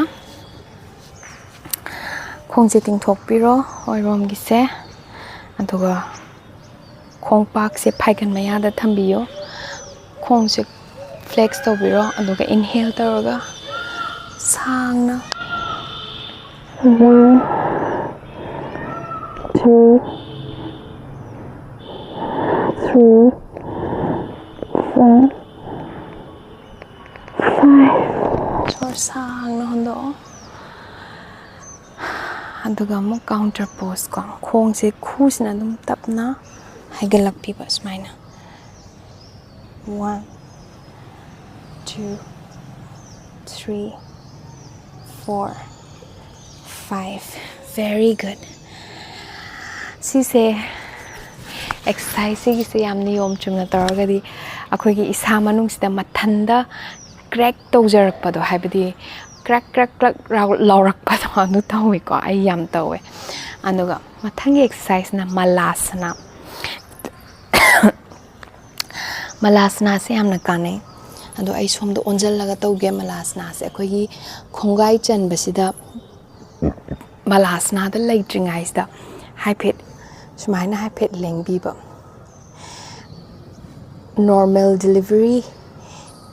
ꯈꯣꯡꯁꯦ ꯇꯤꯡꯊꯣꯛꯄꯤꯔꯣ, ꯑꯣꯏꯔꯣꯝꯒꯤꯁꯦ꯫ ꯑꯗꯨꯒ ꯈꯣꯡꯄꯥꯛꯁꯦ ꯐꯥꯏꯒꯟ ꯃꯌꯥꯗ ꯊꯝꯕꯤꯌꯣ꯫ ꯈꯣꯡꯁꯦ flex ꯇꯧꯕꯤꯔꯣ꯫ ꯑꯗꯨꯒ inhale ꯇꯧꯔꯒ ꯁꯥꯡꯅ, one, two, three, four, five. ꯁꯣꯔ ꯁꯥꯡꯅ ꯍꯣꯟꯗꯣꯛꯑꯣ꯫ ꯑꯗꯨꯒ ꯑꯃꯨꯛ counter poseꯀꯣ꯫ ꯈꯣꯡꯁꯦ ꯈꯨꯁꯤꯅ ꯑꯗꯨꯝ ꯇꯞꯅ ꯍꯥꯏꯒꯠꯂꯛꯄꯤꯕ ꯁꯨꯃꯥꯏꯅ꯫ One, two, three, four, five. Very good. ꯁꯤꯁꯦ, exercise ꯁꯤꯒꯤꯁꯦ ꯌꯥꯝ ꯅꯤꯌꯣꯝ ꯆꯨꯝꯅ ꯇꯧꯔꯒꯗꯤ ꯑꯩꯈꯣꯏꯒꯤ ꯏꯁꯥ ꯃꯅꯨꯡꯁꯤꯗ ꯃꯊꯟꯗ crack ꯇꯧꯖꯔꯛꯄꯗꯣ, ꯍꯥꯏꯕꯗꯤ ꯀ꯭ꯔꯛ ꯀ꯭ꯔꯛ ꯀ꯭ꯔꯛ ꯂꯥꯎꯔꯛꯄꯗꯣ ꯑꯗꯨ ꯇꯧꯋꯤꯀꯣ꯫ ꯑꯩ ꯌꯥꯝ ꯇꯧꯋꯦ꯫ ꯑꯗꯨꯒ ꯃꯊꯪꯒꯤ exerciseꯅ ꯃꯂꯥꯁꯅꯥ꯫ ꯃꯂꯥꯁꯅꯥꯁꯦ ꯌꯥꯝꯅ ꯀꯥꯟꯅꯩ꯫ ꯑꯗꯣ ꯑꯩ ꯁꯣꯝꯗ ꯑꯣꯟꯁꯤꯜꯂꯒ ꯇꯧꯒꯦ꯫ ꯃꯂꯥꯁꯅꯥꯁꯦ ꯑꯩꯈꯣꯏꯒꯤ ꯈꯣꯡꯒꯥꯏ ꯆꯟꯕꯁꯤꯗ, ꯃꯂꯥꯁꯅꯥꯗ ꯂꯩꯇ꯭ꯔꯤꯉꯩꯁꯤꯗ ꯍꯥꯏꯐꯦꯠ ꯁꯨꯃꯥꯏꯅ ꯍꯥꯏꯐꯦꯠ ꯂꯦꯡꯕꯤꯕ꯫ Normal delivery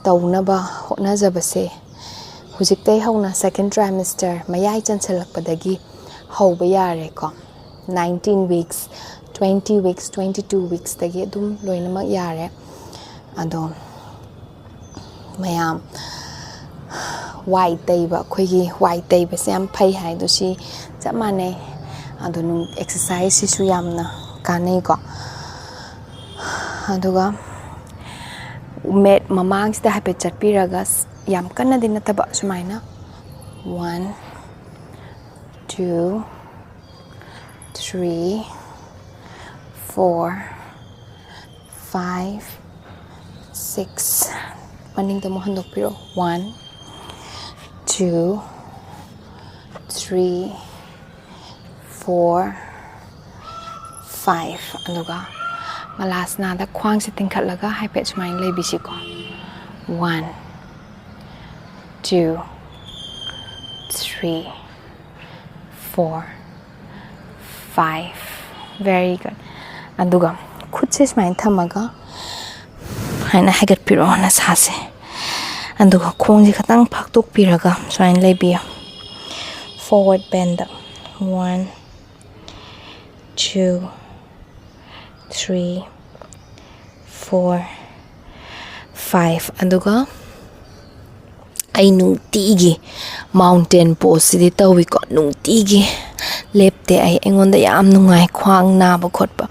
ꯇꯧꯅꯕ ꯍꯣꯠꯅꯖꯕꯁꯦ ꯍꯧꯖꯤꯛꯇꯩ ꯍꯧꯅ second trimester ꯃꯌꯥꯏ ꯆꯟꯁꯤꯜꯂꯛꯄꯗꯒꯤ ꯍꯧꯕ ꯌꯥꯔꯦꯀꯣ꯫ Nineteen weeks, twenty weeks, twenty two weeksꯇꯒꯤ ꯑꯗꯨꯝ ꯂꯣꯏꯅꯃꯛ ꯌꯥꯔꯦ꯫ ꯑꯗꯣ ꯃꯌꯥꯝ ꯋꯥꯏ ꯇꯩꯕ, ꯑꯩꯈꯣꯏꯒꯤ ꯋꯥꯏ ꯇꯩꯕꯁꯦ ꯌꯥꯝ ꯐꯩ ꯍꯥꯏꯗꯣ ꯁꯤ ꯆꯞ ꯃꯥꯟꯅꯩ꯫ ꯑꯗꯣ exerciseꯁꯤꯁꯨ ꯌꯥꯝꯅ ꯀꯥꯟꯅꯩꯀꯣ꯫ ꯑꯗꯨꯒ ꯃꯦꯠ ꯃꯃꯥꯡꯁꯤꯗ ꯍꯥꯏꯐꯦꯠ ꯆꯠꯄꯤꯔꯒ, ꯌꯥꯝ ꯀꯟꯅꯗꯤ ꯅꯠꯇꯕ, ꯁꯨꯃꯥꯏꯅ one, two, three, four, five, six, ꯃꯅꯤꯡꯗ ꯑꯃꯨꯛ ꯍꯟꯗꯣꯛꯄꯤꯔꯣ꯫ One, two, three, four, five꯫ ꯑꯗꯨꯒ ꯃꯂꯥꯁꯅꯥꯗ ꯈ꯭ꯋꯥꯡꯁꯦ ꯇꯤꯡꯈꯠꯂꯒ ꯍꯥꯏꯐꯦꯠ ꯁꯨꯃꯥꯏꯅ ꯂꯩꯕꯤꯁꯤꯀꯣ꯫ One, two, three, four, five. Very good. ꯑꯗꯨꯒ ꯈꯨꯠꯁꯦ ꯁꯨꯃꯥꯏꯅ ꯊꯝꯃꯒ ꯍꯥꯏꯅ ꯍꯥꯏꯒꯠꯄꯤꯔꯛꯑꯣ ꯅꯁꯥꯁꯦ꯫ ꯑꯗꯨꯒ ꯈꯣꯡꯁꯦ ꯈꯇꯪ ꯐꯥꯛꯇꯣꯛꯄꯤꯔꯒ ꯁꯨꯃꯥꯏꯅ ꯂꯩꯕꯤꯌꯣ꯫ Forward bend. One, two, three, four, five. ꯑꯗꯨꯒ ꯑꯩ ꯅꯨꯡꯇꯤꯒꯤ mountain poseꯁꯤꯗꯤ ꯇꯧꯏꯀꯣ, ꯅꯨꯡꯇꯤꯒꯤ ꯂꯦꯞꯇꯦ ꯑꯩ꯫ ꯑꯩꯉꯣꯟꯗ ꯌꯥꯝ ꯅꯨꯡꯉꯥꯏ ꯈ꯭ꯋꯥꯡ ꯅꯥꯕ ꯈꯣꯠꯄ꯫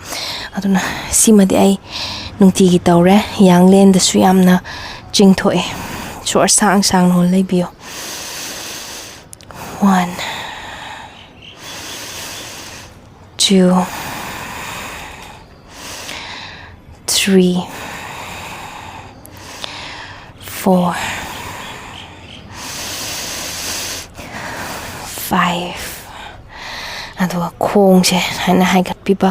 ꯑꯗꯨꯅ ꯁꯤꯃꯗꯤ ꯑꯩ ꯅꯨꯡꯇꯤꯒꯤ ꯇꯧꯔꯦ꯫ ꯌꯥꯡꯂꯦꯟꯗꯁꯨ ꯌꯥꯝꯅ ꯆꯤꯡꯊꯣꯛꯑꯦ꯫ ꯁꯣꯔ ꯁꯥꯡ ꯁꯥꯡꯅ ꯍꯣꯜ ꯂꯩꯕꯤꯌꯣ꯫ One, two, three, four, Five. ꯑꯗꯨꯒ ꯈꯣꯡꯁꯦ ꯁꯨꯃꯥꯏꯅ ꯍꯥꯏꯒꯠꯄꯤꯕ,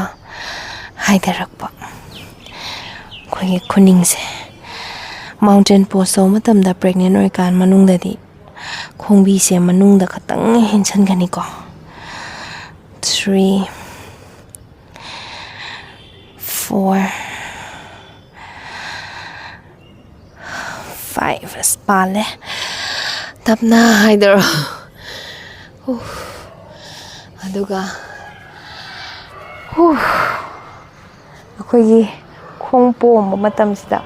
ꯍꯥꯏꯊꯔꯛꯄ꯫ ꯑꯩꯈꯣꯏꯒꯤ ꯈꯨꯅꯤꯡꯁꯦ mountain pose ꯇꯧꯕ ꯃꯇꯝꯗ pregnant ꯑꯣꯏꯔꯤꯀꯥꯟ ꯃꯅꯨꯡꯗꯗꯤ ꯈꯣꯡꯕꯤꯁꯦ ꯃꯅꯨꯡꯗ ꯈꯇꯪ ꯍꯦꯟꯁꯟꯒꯅꯤꯀꯣ꯫ Three, four, five. ꯑꯁ, ꯄꯥꯜꯂꯦ꯫ ꯇꯞꯅ ꯍꯥꯏꯗꯔꯣ꯫ ꯍꯨ꯫ ꯑꯗꯨꯒ, ꯍꯨ꯫ ꯑꯩꯈꯣꯏꯒꯤ ꯈꯣꯡ ꯄꯣꯝꯕ ꯃꯇꯝꯁꯤꯗ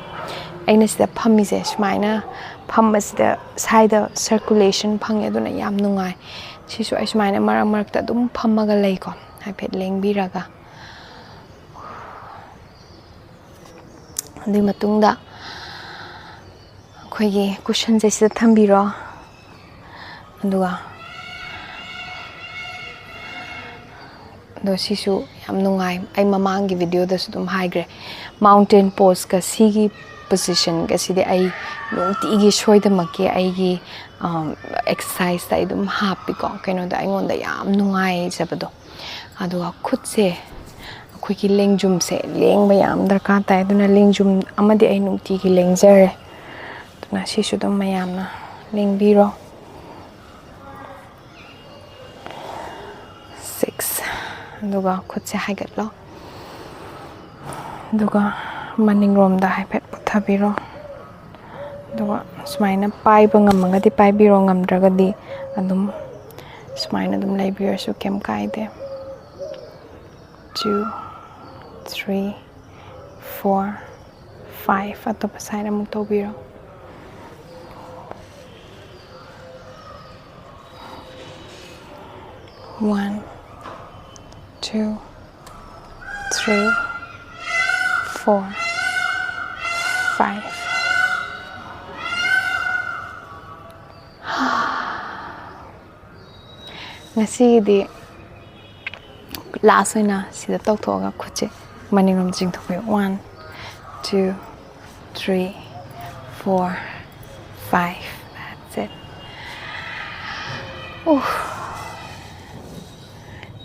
ꯑꯩꯅ ꯁꯤꯗ ꯐꯝꯃꯤꯁꯦ, ꯁꯨꯃꯥꯏꯅ ꯐꯝꯕꯁꯤꯗ ꯁ꯭ꯋꯥꯏꯗ circulation ꯐꯪꯉꯦ, ꯑꯗꯨꯅ ꯌꯥꯝ ꯅꯨꯡꯉꯥꯏ꯫ ꯁꯤꯁꯨ ꯑꯩ ꯁꯨꯃꯥꯏꯅ ꯃꯔꯛ ꯃꯔꯛꯇ ꯑꯗꯨꯝ ꯐꯝꯃꯒ ꯂꯩꯀꯣ, ꯍꯥꯏꯐꯦꯠ ꯂꯦꯡꯕꯤꯔꯒ꯫ ꯑꯗꯨꯒꯤ ꯃꯇꯨꯡꯗ ꯑꯩꯈꯣꯏꯒꯤ cushionꯁꯦ ꯁꯤꯗ ꯊꯝꯕꯤꯔꯣ꯫ ꯑꯗꯨꯒ ꯑꯗꯣ ꯁꯤꯁꯨ ꯌꯥꯝ ꯅꯨꯡꯉꯥꯏ꯫ ꯑꯩ ꯃꯃꯥꯡꯒꯤ videoꯗꯁꯨ ꯑꯗꯨꯝ ꯍꯥꯏꯈ꯭ꯔꯦ, mountain poseꯀ ꯁꯤꯒꯤ positionꯒꯁꯤꯗꯤ ꯑꯩ ꯅꯨꯡꯇꯤꯒꯤ ꯁꯣꯏꯗꯃꯛꯀꯤ ꯑꯩꯒꯤ, ꯑꯝ, exerciseꯇ ꯑꯩ ꯑꯗꯨꯝ ꯍꯥꯞꯄꯤꯀꯣ꯫ ꯀꯩꯅꯣꯗ ꯑꯩꯉꯣꯟꯗ ꯌꯥꯝ ꯅꯨꯡꯉꯥꯏꯖꯕꯗꯣ꯫ ꯑꯗꯨꯒ ꯈꯨꯠꯁꯦ ꯑꯩꯈꯣꯏꯒꯤ ꯂꯦꯡꯖꯨꯝꯁꯦ ꯂꯦꯡꯕ ꯌꯥꯝ ꯗꯔꯀꯥꯔ ꯇꯥꯏ꯫ ꯑꯗꯨꯅ ꯂꯦꯡꯖꯨꯝ ꯑꯃꯗꯤ ꯑꯩ ꯅꯨꯡꯇꯤꯒꯤ ꯂꯦꯡꯖꯔꯦ꯫ ꯑꯗꯨꯅ ꯁꯤꯁꯨ ꯑꯗꯨꯝ ꯃꯌꯥꯝꯅ ꯂꯦꯡꯕꯤꯔꯣ꯫ Six. ꯑꯗꯨꯒ ꯈꯨꯠꯁꯦ ꯍꯥꯏꯒꯠꯂꯣ꯫ ꯑꯗꯨꯒ ꯃꯅꯤꯡꯂꯣꯝꯗ ꯍꯥꯏꯐꯦꯠ ꯄꯨꯊꯕꯤꯔꯣ꯫ ꯑꯗꯨꯒ ꯁꯨꯃꯥꯏꯅ ꯄꯥꯏꯕ ꯉꯝꯃꯒꯗꯤ ꯄꯥꯏꯕꯤꯔꯣ, ꯉꯝꯗ꯭ꯔꯒꯗꯤ ꯑꯗꯨꯝ ꯁꯨꯃꯥꯏꯅ ꯑꯗꯨꯝ ꯂꯩꯕꯤꯔꯁꯨ ꯀꯩꯝ ꯀꯥꯏꯗꯦ꯫ Two, three, four, five. ꯑꯇꯣꯞꯄ side ꯑꯃꯨꯛ ꯇꯧꯕꯤꯔꯣ꯫ One, two, three, four, five. ꯉꯁꯤꯒꯤꯗꯤ last ꯑꯣꯏꯅ ꯁꯤꯗ ꯇꯧꯊꯣꯛꯑꯒ ꯈꯨꯠꯁꯦ ꯃꯅꯤꯡꯂꯣꯝ ꯆꯤꯡꯊꯣꯛꯄꯤꯌꯨ꯫ One, two, three, four, five. That's it. ꯎꯐ꯫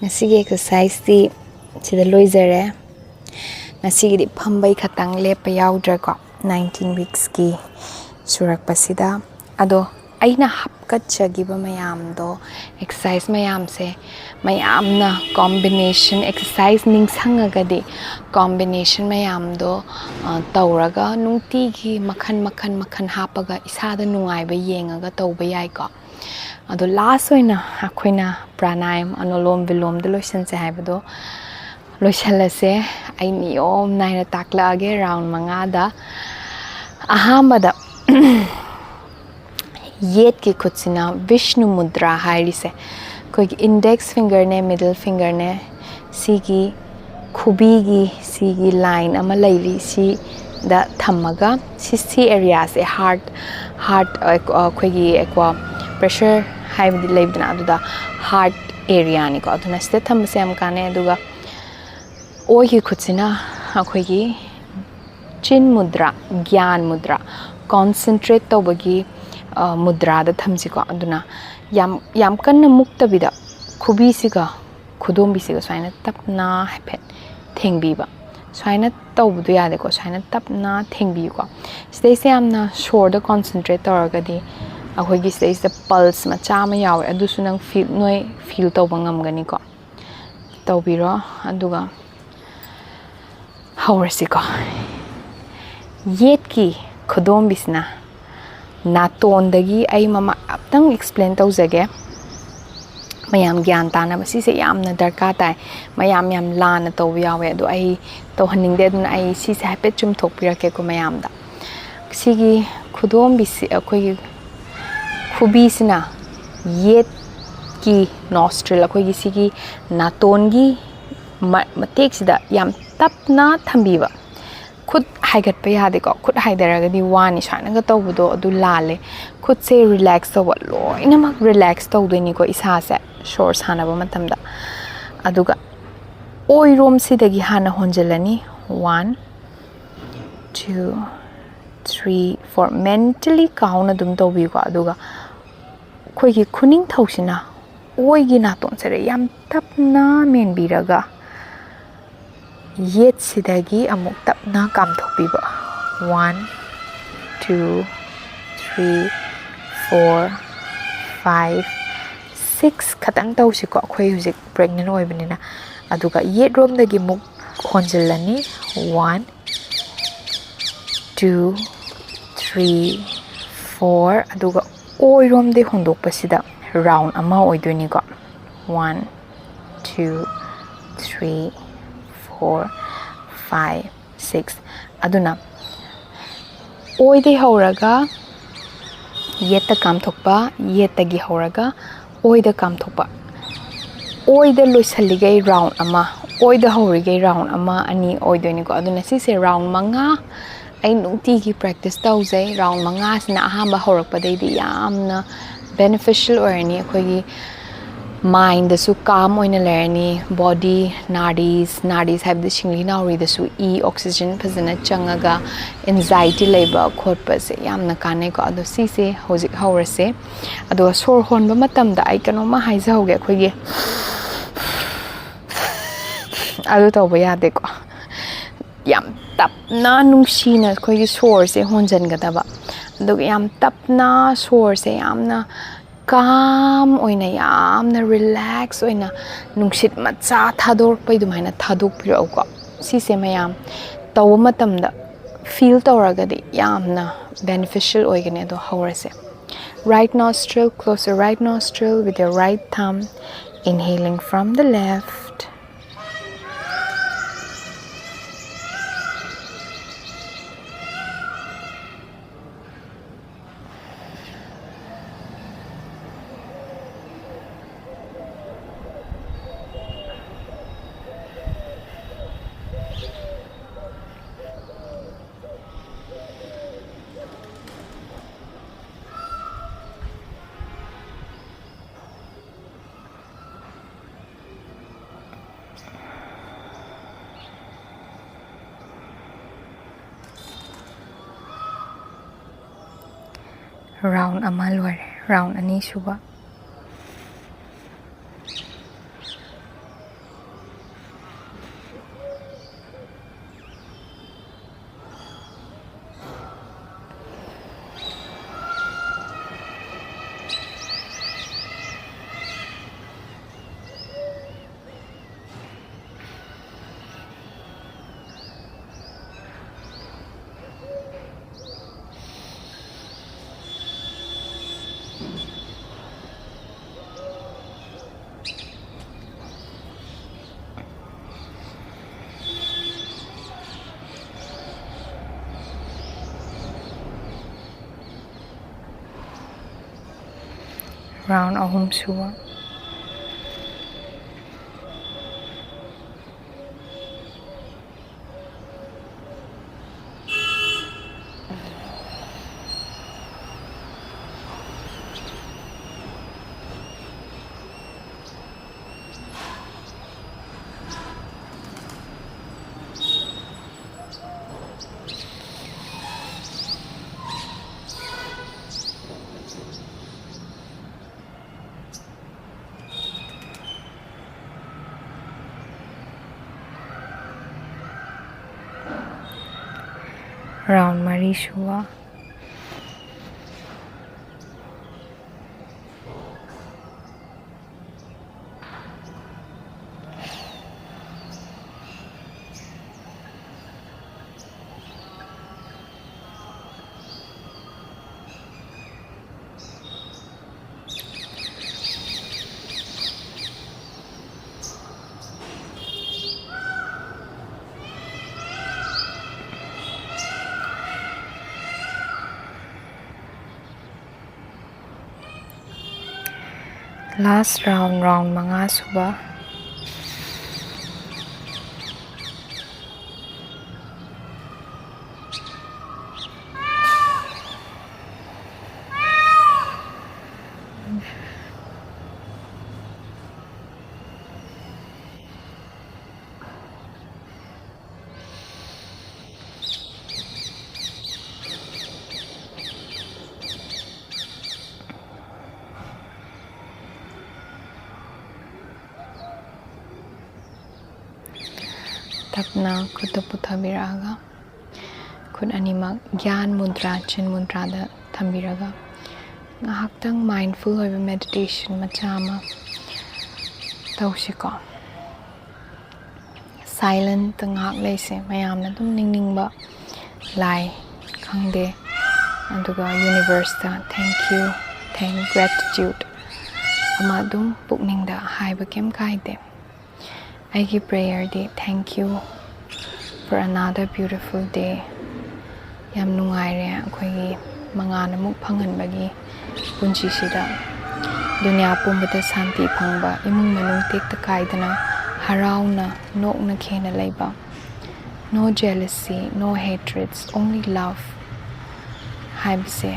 ꯉꯁꯤꯒꯤ ꯑꯦꯛꯁꯔꯁꯥꯏꯁꯇꯤ ꯁꯤꯗ ꯂꯣꯏꯖꯔꯦ꯫ ꯉꯁꯤꯒꯤꯗꯤ ꯐꯝꯕꯩ ꯈꯛꯇꯪ, ꯂꯦꯞꯄ ꯌꯥꯎꯗ꯭ꯔꯦꯀꯣ, ꯅꯥꯏꯟꯇꯤꯟ ꯋꯤꯛꯁꯀꯤ ꯁꯨꯔꯛꯄꯁꯤꯗ꯫ ꯑꯗꯣ ꯑꯩꯅ ꯍꯥꯞꯀꯠꯆꯈꯤꯕ ꯃꯌꯥꯝꯗꯣ, ꯑꯦꯛꯁꯔꯁꯥꯏꯁ ꯃꯌꯥꯝꯁꯦ, ꯃꯌꯥꯝꯅ ꯀꯣꯝꯕꯤꯅꯦꯁꯟ, ꯑꯦꯛꯁꯔꯁꯥꯏꯁ ꯅꯤꯡꯁꯤꯡꯉꯒꯗꯤ ꯀꯣꯝꯕꯤꯅꯦꯁꯟ ꯃꯌꯥꯝꯗꯣ ꯑ, ꯇꯧꯔꯒ, ꯅꯨꯡꯇꯤꯒꯤ ꯃꯈꯜ ꯃꯈꯜ ꯃꯈꯜ ꯍꯥꯞꯄꯒ ꯏꯁꯥꯗ ꯅꯨꯡꯉꯥꯏꯕ ꯌꯦꯡꯉꯒ ꯇꯧꯕ ꯌꯥꯏꯀꯣ꯫ ꯑꯗꯣ ꯂꯥꯁ ꯑꯣꯏꯅ ꯑꯩꯈꯣꯏꯅ ꯄ꯭ꯔꯥꯅꯥꯌꯝ, ꯑꯅꯣꯂꯣꯝ ꯕꯤꯂꯣꯝꯗ ꯂꯣꯏꯁꯟꯁꯦ ꯍꯥꯏꯕꯗꯣ ꯂꯣꯏꯁꯜꯂꯁꯦ꯫ ꯑꯩ ꯅꯤꯌꯣꯝ ꯅꯥꯏꯅ ꯇꯥꯛꯂꯛꯑꯒꯦ ꯔꯥꯎꯟ ꯃꯉꯥꯗ꯫ ꯑꯍꯥꯟꯕꯗ ꯌꯦꯠꯀꯤ ꯈꯨꯠꯁꯤꯅ ꯕꯤꯁꯅꯨ ꯃꯨꯗ꯭ꯔꯥ ꯍꯥꯏꯔꯤꯁꯦ, ꯑꯩꯈꯣꯏꯒꯤ ꯏꯟꯗꯦꯛꯁ ꯐꯤꯡꯒꯔꯅꯦ, ꯃꯤꯗꯜ ꯐꯤꯡꯒꯔꯅꯦ, ꯁꯤꯒꯤ ꯈꯨꯕꯤꯒꯤ ꯁꯤꯒꯤ ꯂꯥꯏꯟ ꯑꯃ ꯂꯩꯔꯤ, ꯁꯤꯗ ꯊꯝꯃꯒ ꯁꯤ, ꯁꯤ ꯑꯦꯔꯤꯌꯥꯁꯦ ꯍꯥꯔꯠ, ꯍꯥꯔꯠ, ꯑꯩꯈꯣꯏꯒꯤ ꯑꯦꯀ꯭ꯋꯥ ꯄ꯭ꯔꯦꯁꯔ ꯍꯥꯏꯕꯗꯤ ꯂꯩꯕꯗꯅ, ꯑꯗꯨꯗ ꯍꯥꯔꯠ ꯑꯦꯔꯤꯌꯥꯅꯤꯀꯣ꯫ ꯑꯗꯨꯅ ꯁꯤꯗ ꯊꯝꯕꯁꯦ ꯌꯥꯝ ꯀꯥꯟꯅꯩ꯫ ꯑꯗꯨꯒ ꯑꯣꯏꯒꯤ ꯈꯨꯠꯁꯤꯅ ꯑꯩꯈꯣꯏꯒꯤ ꯆꯤꯟ ꯃꯨꯗ꯭ꯔꯥ, ꯒ꯭ꯌꯥꯟ ꯃꯨꯗ꯭ꯔꯥ, ꯀꯣꯟꯁꯦꯟꯇ꯭ꯔꯦꯠ ꯇꯧꯕꯒꯤ ꯑ, ꯃꯨꯗ꯭ꯔꯥꯗ ꯊꯝꯁꯤꯀꯣ꯫ ꯑꯗꯨꯅ ꯌꯥꯝ, ꯌꯥꯝ ꯀꯟꯅ ꯃꯨꯛꯇꯕꯤꯗ ꯈꯨꯕꯤꯁꯤꯒ ꯈꯨꯗꯣꯝꯕꯤꯁꯤꯒ ꯁꯨꯃꯥꯏꯅ ꯇꯞꯅ ꯍꯥꯏꯐꯦꯠ ꯊꯦꯡꯕꯤꯕ꯫ ꯁꯨꯃꯥꯏꯅ ꯇꯧꯕꯗꯣ ꯌꯥꯗꯦꯀꯣ, ꯁꯨꯃꯥꯏꯅ ꯇꯞꯅ ꯊꯦꯡꯕꯤꯌꯨꯀꯣ꯫ ꯁꯤꯗꯩꯁꯤꯗ ꯌꯥꯝꯅ ꯁꯣꯔꯗ ꯀꯣꯟꯁꯦꯟꯇ꯭ꯔꯦꯠ ꯇꯧꯔꯒꯗꯤ ꯑꯩꯈꯣꯏꯒꯤ ꯁꯤꯗꯩꯁꯤꯗ ꯄꯜꯁ ꯃꯆꯥ ꯑꯃ ꯌꯥꯎꯋꯦ, ꯑꯗꯨꯁꯨ ꯅꯪ ꯐꯤꯜ, ꯅꯣꯏ ꯐꯤꯜ ꯇꯧꯕ ꯉꯝꯒꯅꯤꯀꯣ꯫ ꯇꯧꯕꯤꯔꯣ꯫ ꯑꯗꯨꯒ ꯍꯧꯔꯁꯤꯀꯣ꯫ ꯌꯦꯠꯀꯤ ꯈꯨꯗꯣꯝꯕꯤꯁꯤꯅ ꯅꯥꯇꯣꯟꯗꯒꯤ, ꯑꯩ ꯃꯃꯥ ꯑꯝꯇꯪ ꯑꯦꯛꯁꯄ꯭ꯂꯦꯟ ꯇꯧꯖꯒꯦ, ꯃꯌꯥꯝ ꯒ꯭ꯌꯥꯟ ꯇꯥꯅꯕ꯫ ꯁꯤꯁꯦ ꯌꯥꯝꯅ ꯗꯔꯀꯥꯔ ꯇꯥꯏ꯫ ꯃꯌꯥꯝ ꯌꯥꯝ ꯂꯥꯟꯅ ꯇꯧꯕ ꯌꯥꯎꯋꯦ, ꯑꯗꯣ ꯑꯩ ꯇꯧꯍꯟꯅꯤꯡꯗꯦ꯫ ꯑꯗꯨꯅ ꯑꯩ ꯁꯤꯁꯦ ꯍꯥꯏꯐꯦꯠ ꯆꯨꯝꯊꯣꯛꯄꯤꯔꯛꯀꯦꯀꯣ ꯃꯌꯥꯝꯗ꯫ ꯁꯤꯒꯤ ꯈꯨꯗꯣꯝꯕꯤꯁꯤ, ꯑꯩꯈꯣꯏꯒꯤ ꯈꯨꯕꯤꯁꯤꯅ ꯌꯦꯠꯀꯤ ꯅꯣꯁꯇ꯭ꯔꯤꯜ, ꯑꯩꯈꯣꯏꯒꯤ ꯁꯤꯒꯤ ꯅꯥꯇꯣꯟꯒꯤ ꯃ-, ꯃꯇꯦꯛꯁꯤꯗ ꯌꯥꯝ ꯇꯞꯅ ꯊꯝꯕꯤꯕ꯫ ꯈꯨꯠ ꯍꯥꯏꯒꯠꯄ ꯌꯥꯗꯦꯀꯣ꯫ ꯈꯨꯠ ꯍꯥꯏꯗꯔꯒꯗꯤ ꯋꯥꯅꯤ꯫ ꯁꯨꯃꯥꯏꯅꯒ ꯇꯧꯕꯗꯣ ꯑꯗꯨ ꯂꯥꯜꯂꯦ꯫ ꯈꯨꯠꯁꯦ ꯔꯤꯂꯦꯛꯁ ꯇꯧꯕ, ꯂꯣꯏꯅꯃꯛ ꯔꯤꯂꯦꯛꯁ ꯇꯧꯗꯣꯏꯅꯤꯀꯣ ꯏꯁꯥꯁꯦ ꯁꯣꯔ ꯁꯥꯟꯅꯕ ꯃꯇꯝꯗ꯫ ꯑꯗꯨꯒ ꯑꯣꯏꯔꯣꯝꯁꯤꯗꯒꯤ ꯍꯥꯟꯅ ꯍꯣꯟꯖꯤꯜꯂꯅꯤ꯫ One, two, three, four꯫ Mentally count ꯑꯗꯨꯝ ꯇꯧꯕꯤꯌꯨꯀꯣ꯫ ꯑꯗꯨꯒ ꯑꯩꯈꯣꯏꯒꯤ ꯈꯨꯅꯤꯡꯊꯧꯁꯤꯅ ꯑꯣꯏꯒꯤ ꯅꯥꯇꯣꯟꯁꯤꯗ ꯌꯥꯝ ꯇꯞꯅ ꯃꯦꯟꯕꯤꯔꯒ ꯌꯦꯠꯁꯤꯗꯒꯤ ꯑꯃꯨꯛ ꯇꯞꯅ ꯀꯥꯝꯊꯣꯛꯄꯤꯕ꯫ One, two, three, four, five, six ꯈꯇꯪ ꯇꯧꯁꯤꯀꯣ, ꯑꯩꯈꯣꯏ ꯍꯧꯖꯤꯛ pregnant ꯑꯣꯏꯕꯅꯤꯅ꯫ ꯑꯗꯨꯒ ꯌꯦꯠꯔꯣꯝꯗꯒꯤ ꯑꯃꯨꯛ ꯍꯣꯟꯖꯤꯜꯂꯅꯤ꯫ One, two, three, four, ꯑꯗꯨꯒ ꯑꯣꯏꯔꯣꯝꯗꯒꯤ ꯍꯣꯟꯗꯣꯛꯄꯁꯤꯗ round ꯑꯃ ꯑꯣꯏꯗꯣꯏꯅꯤꯀꯣ꯫ One, two, three, four, five, six꯫ ꯑꯗꯨꯅ ꯑꯣꯏꯗꯒꯤ ꯍꯧꯔꯒ ꯌꯦꯠꯇ ꯀꯥꯝꯊꯣꯛꯄ, ꯌꯦꯠꯇꯒꯤ ꯍꯧꯔꯒ ꯑꯣꯏꯗ ꯀꯥꯝꯊꯣꯛꯄ, ꯑꯣꯏꯗ ꯂꯣꯏꯁꯤꯜꯂꯤꯈꯩ round ꯑꯃ, ꯑꯣꯏꯗ ꯍꯧꯔꯤꯈꯩ round ꯑꯃ, ꯑꯅꯤ ꯑꯣꯏꯗꯣꯏꯅꯤꯀꯣ꯫ ꯑꯗꯨꯅ ꯁꯤꯁꯦ round ꯃꯉꯥ ꯑꯩ ꯅꯨꯡꯇꯤꯒꯤ practice ꯇꯧꯖꯩ꯫ Round ꯃꯉꯥꯁꯤꯅ ꯑꯍꯥꯟꯕ ꯍꯧꯔꯛꯄꯗꯩꯗꯤ ꯌꯥꯝꯅ beneficial ꯑꯣꯏꯔꯅꯤ ꯑꯩꯈꯣꯏꯒꯤ mindꯗꯁꯨ calm ꯑꯣꯏꯅ ꯂꯩꯔꯅꯤ꯫ Body, nadis, nadis ꯍꯥꯏꯕꯗꯤ ꯁꯤꯡꯂꯤ ꯅꯥꯎꯔꯤꯗꯁꯨ ꯏ, oxygen ꯐꯖꯅ ꯆꯪꯉꯒ anxiety ꯂꯩꯕ ꯈꯣꯠꯄꯁꯦ ꯌꯥꯝꯅ ꯀꯥꯟꯅꯩꯀꯣ꯫ ꯑꯗꯣ ꯁꯤꯁꯦ ꯍꯧꯖꯤꯛ ꯍꯧꯔꯁꯦ꯫ ꯑꯗꯨꯒ ꯁꯣꯔ ꯍꯣꯟꯕ ꯃꯇꯝꯗ ꯑꯩ ꯀꯩꯅꯣꯝꯃ ꯍꯥꯏꯖꯍꯧꯒꯦ꯫ ꯑꯩꯈꯣꯏꯒꯤ ꯑꯗꯨ ꯇꯧꯕ ꯌꯥꯗꯦꯀꯣ꯫ ꯌꯥꯝ ꯇꯞꯅ ꯅꯨꯡꯁꯤꯅ ꯑꯩꯈꯣꯏꯒꯤ ꯁꯣꯔꯁꯦ ꯍꯣꯟꯖꯟꯒꯗꯕ꯫ ꯑꯗꯨꯒ ꯌꯥꯝ ꯇꯞꯅ ꯁꯣꯔꯁꯦ ꯌꯥꯝꯅ calm ꯑꯣꯏꯅ, ꯌꯥꯝꯅ relax ꯑꯣꯏꯅ ꯅꯨꯡꯁꯤꯠ ꯃꯆꯥ ꯊꯥꯗꯣꯔꯛꯄꯩ ꯑꯗꯨꯃꯥꯏꯅ ꯊꯥꯗꯣꯛꯄꯤꯔꯛꯎꯀꯣ꯫ ꯁꯤꯁꯦ ꯃꯌꯥꯝ ꯇꯧꯕ ꯃꯇꯝꯗ feel ꯇꯧꯔꯒꯗꯤ ꯌꯥꯝꯅ beneficial ꯑꯣꯏꯒꯅꯤ꯫ ꯑꯗꯣ ꯍꯧꯔꯁꯦ꯫ Right nostril, close your right nostril with your right thumb, inhaling from the left. Round ꯑꯃ ꯂꯣꯏꯔꯦ꯫ Round ꯑꯅꯤꯁꯨꯕ꯫ Round ꯑꯍꯨꯝ ꯁꯨꯕ. Round ꯃꯔꯤ ꯁꯨꯕ. Last round, round ꯃꯉꯥ ꯁꯨꯕ. ꯇꯞꯅ ꯈꯨꯠꯇꯨ ꯄꯨꯊꯕꯤꯔꯛꯑꯒ, ꯈꯨꯠ ꯑꯅꯤꯃꯛ ꯒ꯭ꯌꯥꯟ ꯃꯨꯗ꯭ꯔꯥ, ꯆꯤꯟ ꯃꯨꯗ꯭ꯔꯥꯗ ꯊꯝꯕꯤꯔꯒ, ꯉꯥꯏꯍꯥꯛꯇꯪ mindful ꯑꯣꯏꯕ meditation ꯃꯆꯥ ꯑꯃ ꯇꯧꯁꯤꯀꯣ. Silent ꯉꯥꯏꯍꯥꯛ ꯂꯩꯁꯦ, ꯃꯌꯥꯝꯅ ꯑꯗꯨꯝ ꯅꯤꯡꯅꯤꯡꯕ ꯂꯥꯏ ꯈꯪꯗꯦ, ꯑꯗꯨꯒ universeꯇ thank you, thank, gratitude ꯑꯃ ꯑꯗꯨꯝ ꯄꯨꯛꯅꯤꯡꯗ ꯍꯥꯏꯕ ꯀꯩꯝ ꯀꯥꯏꯗꯦ. ꯑꯩꯒꯤ prayerꯗꯤ thank you for another beautiful day. ꯌꯥꯝ ꯅꯨꯡꯉꯥꯏꯔꯦ ꯑꯩꯈꯣꯏꯒꯤ ꯃꯉꯥꯜ ꯑꯃꯨꯛ ꯐꯪꯍꯟꯕꯒꯤ ꯄꯨꯟꯁꯤꯁꯤꯗ꯫ ꯗꯨꯅꯤꯌꯥ ꯄꯨꯝꯕꯗ ꯁꯥꯟꯇꯤ ꯐꯪꯕ, ꯏꯃꯨꯡ ꯃꯅꯨꯡ ꯇꯦꯛꯇ ꯀꯥꯏꯗꯅ ꯍꯔꯥꯎꯅ ꯅꯣꯛꯅ ꯈꯦꯅ ꯂꯩꯕ, no jealousy, no hatreds, only love ꯍꯥꯏꯕꯁꯦ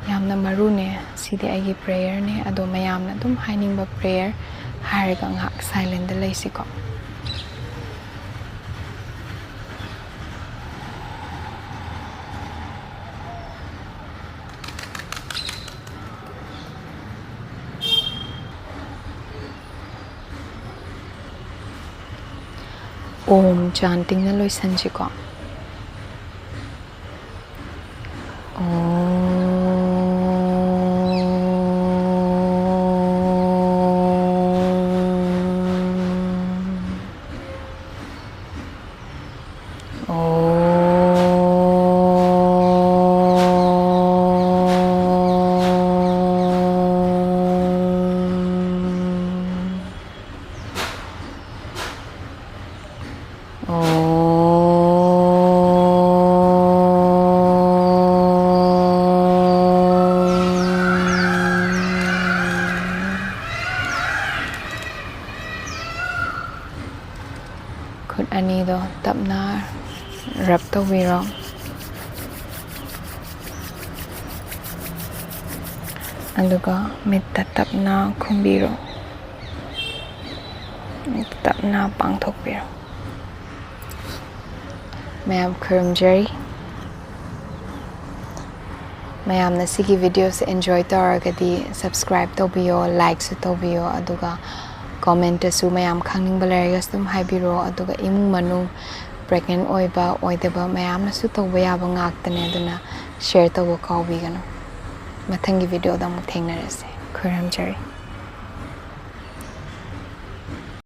ꯌꯥꯝꯅ ꯃꯔꯨꯅꯦ꯫ ꯁꯤꯗꯤ ꯑꯩꯒꯤ prayer ꯅꯦ꯫ ꯑꯗꯣ ꯃꯌꯥꯝꯅ ꯑꯗꯨꯝ ꯍꯥꯏꯅꯤꯡꯕ prayer ꯍꯥꯏꯔꯒ ꯉꯥꯏꯍꯥꯛ silent ꯗ ꯂꯩꯁꯤꯀꯣ꯫ Om chanting ꯅ ꯂꯣꯏꯁꯟꯁꯤꯀꯣ꯫ ꯈꯨꯠ ꯑꯅꯤꯗꯣ ꯇꯞꯅ rub ꯇꯧꯕꯤꯔꯣ꯫ ꯑꯗꯨꯒ ꯃꯤꯠꯇ ꯇꯞꯅ ꯈꯨꯝꯕꯤꯔꯣ꯫ ꯃꯤꯠꯇ ꯇꯞꯅ ꯄꯥꯡꯊꯣꯛꯄꯤꯔꯣ꯫ ꯃꯌꯥꯝ ꯈꯨꯔꯨꯝꯖꯔꯤ꯫ ꯃꯌꯥꯝꯅ ꯁꯤꯒꯤ video ꯁꯦ enjoy ꯇꯧꯔꯒꯗꯤ subscribe ꯇꯧꯕꯤꯌꯣ, like ꯁꯨ ꯇꯧꯕꯤꯌꯣ, ꯑꯗꯨꯒ comment ꯇꯁꯨ ꯃꯌꯥꯝ ꯈꯪꯅꯤꯡꯕ ꯂꯩꯔꯒꯁꯨ ꯑꯗꯨꯝ ꯍꯥꯏꯕꯤꯔꯣ꯫ ꯑꯗꯨꯒ ꯏꯃꯨꯡ ꯃꯅꯨꯡ pregnant ꯑꯣꯏꯕ ꯑꯣꯏꯗꯕ ꯃꯌꯥꯝꯅꯁꯨ ꯇꯧꯕ ꯌꯥꯕ ꯉꯥꯛꯇꯅꯦ, ꯑꯗꯨꯅ share ꯇꯧꯕ ꯀꯥꯎꯕꯤꯒꯅꯨ꯫ ꯃꯊꯪꯒꯤ video ꯗ ꯑꯃꯨꯛ ꯊꯦꯡꯅꯔꯁꯦ꯫ ꯈꯨꯔꯨꯝꯖꯔꯤ꯫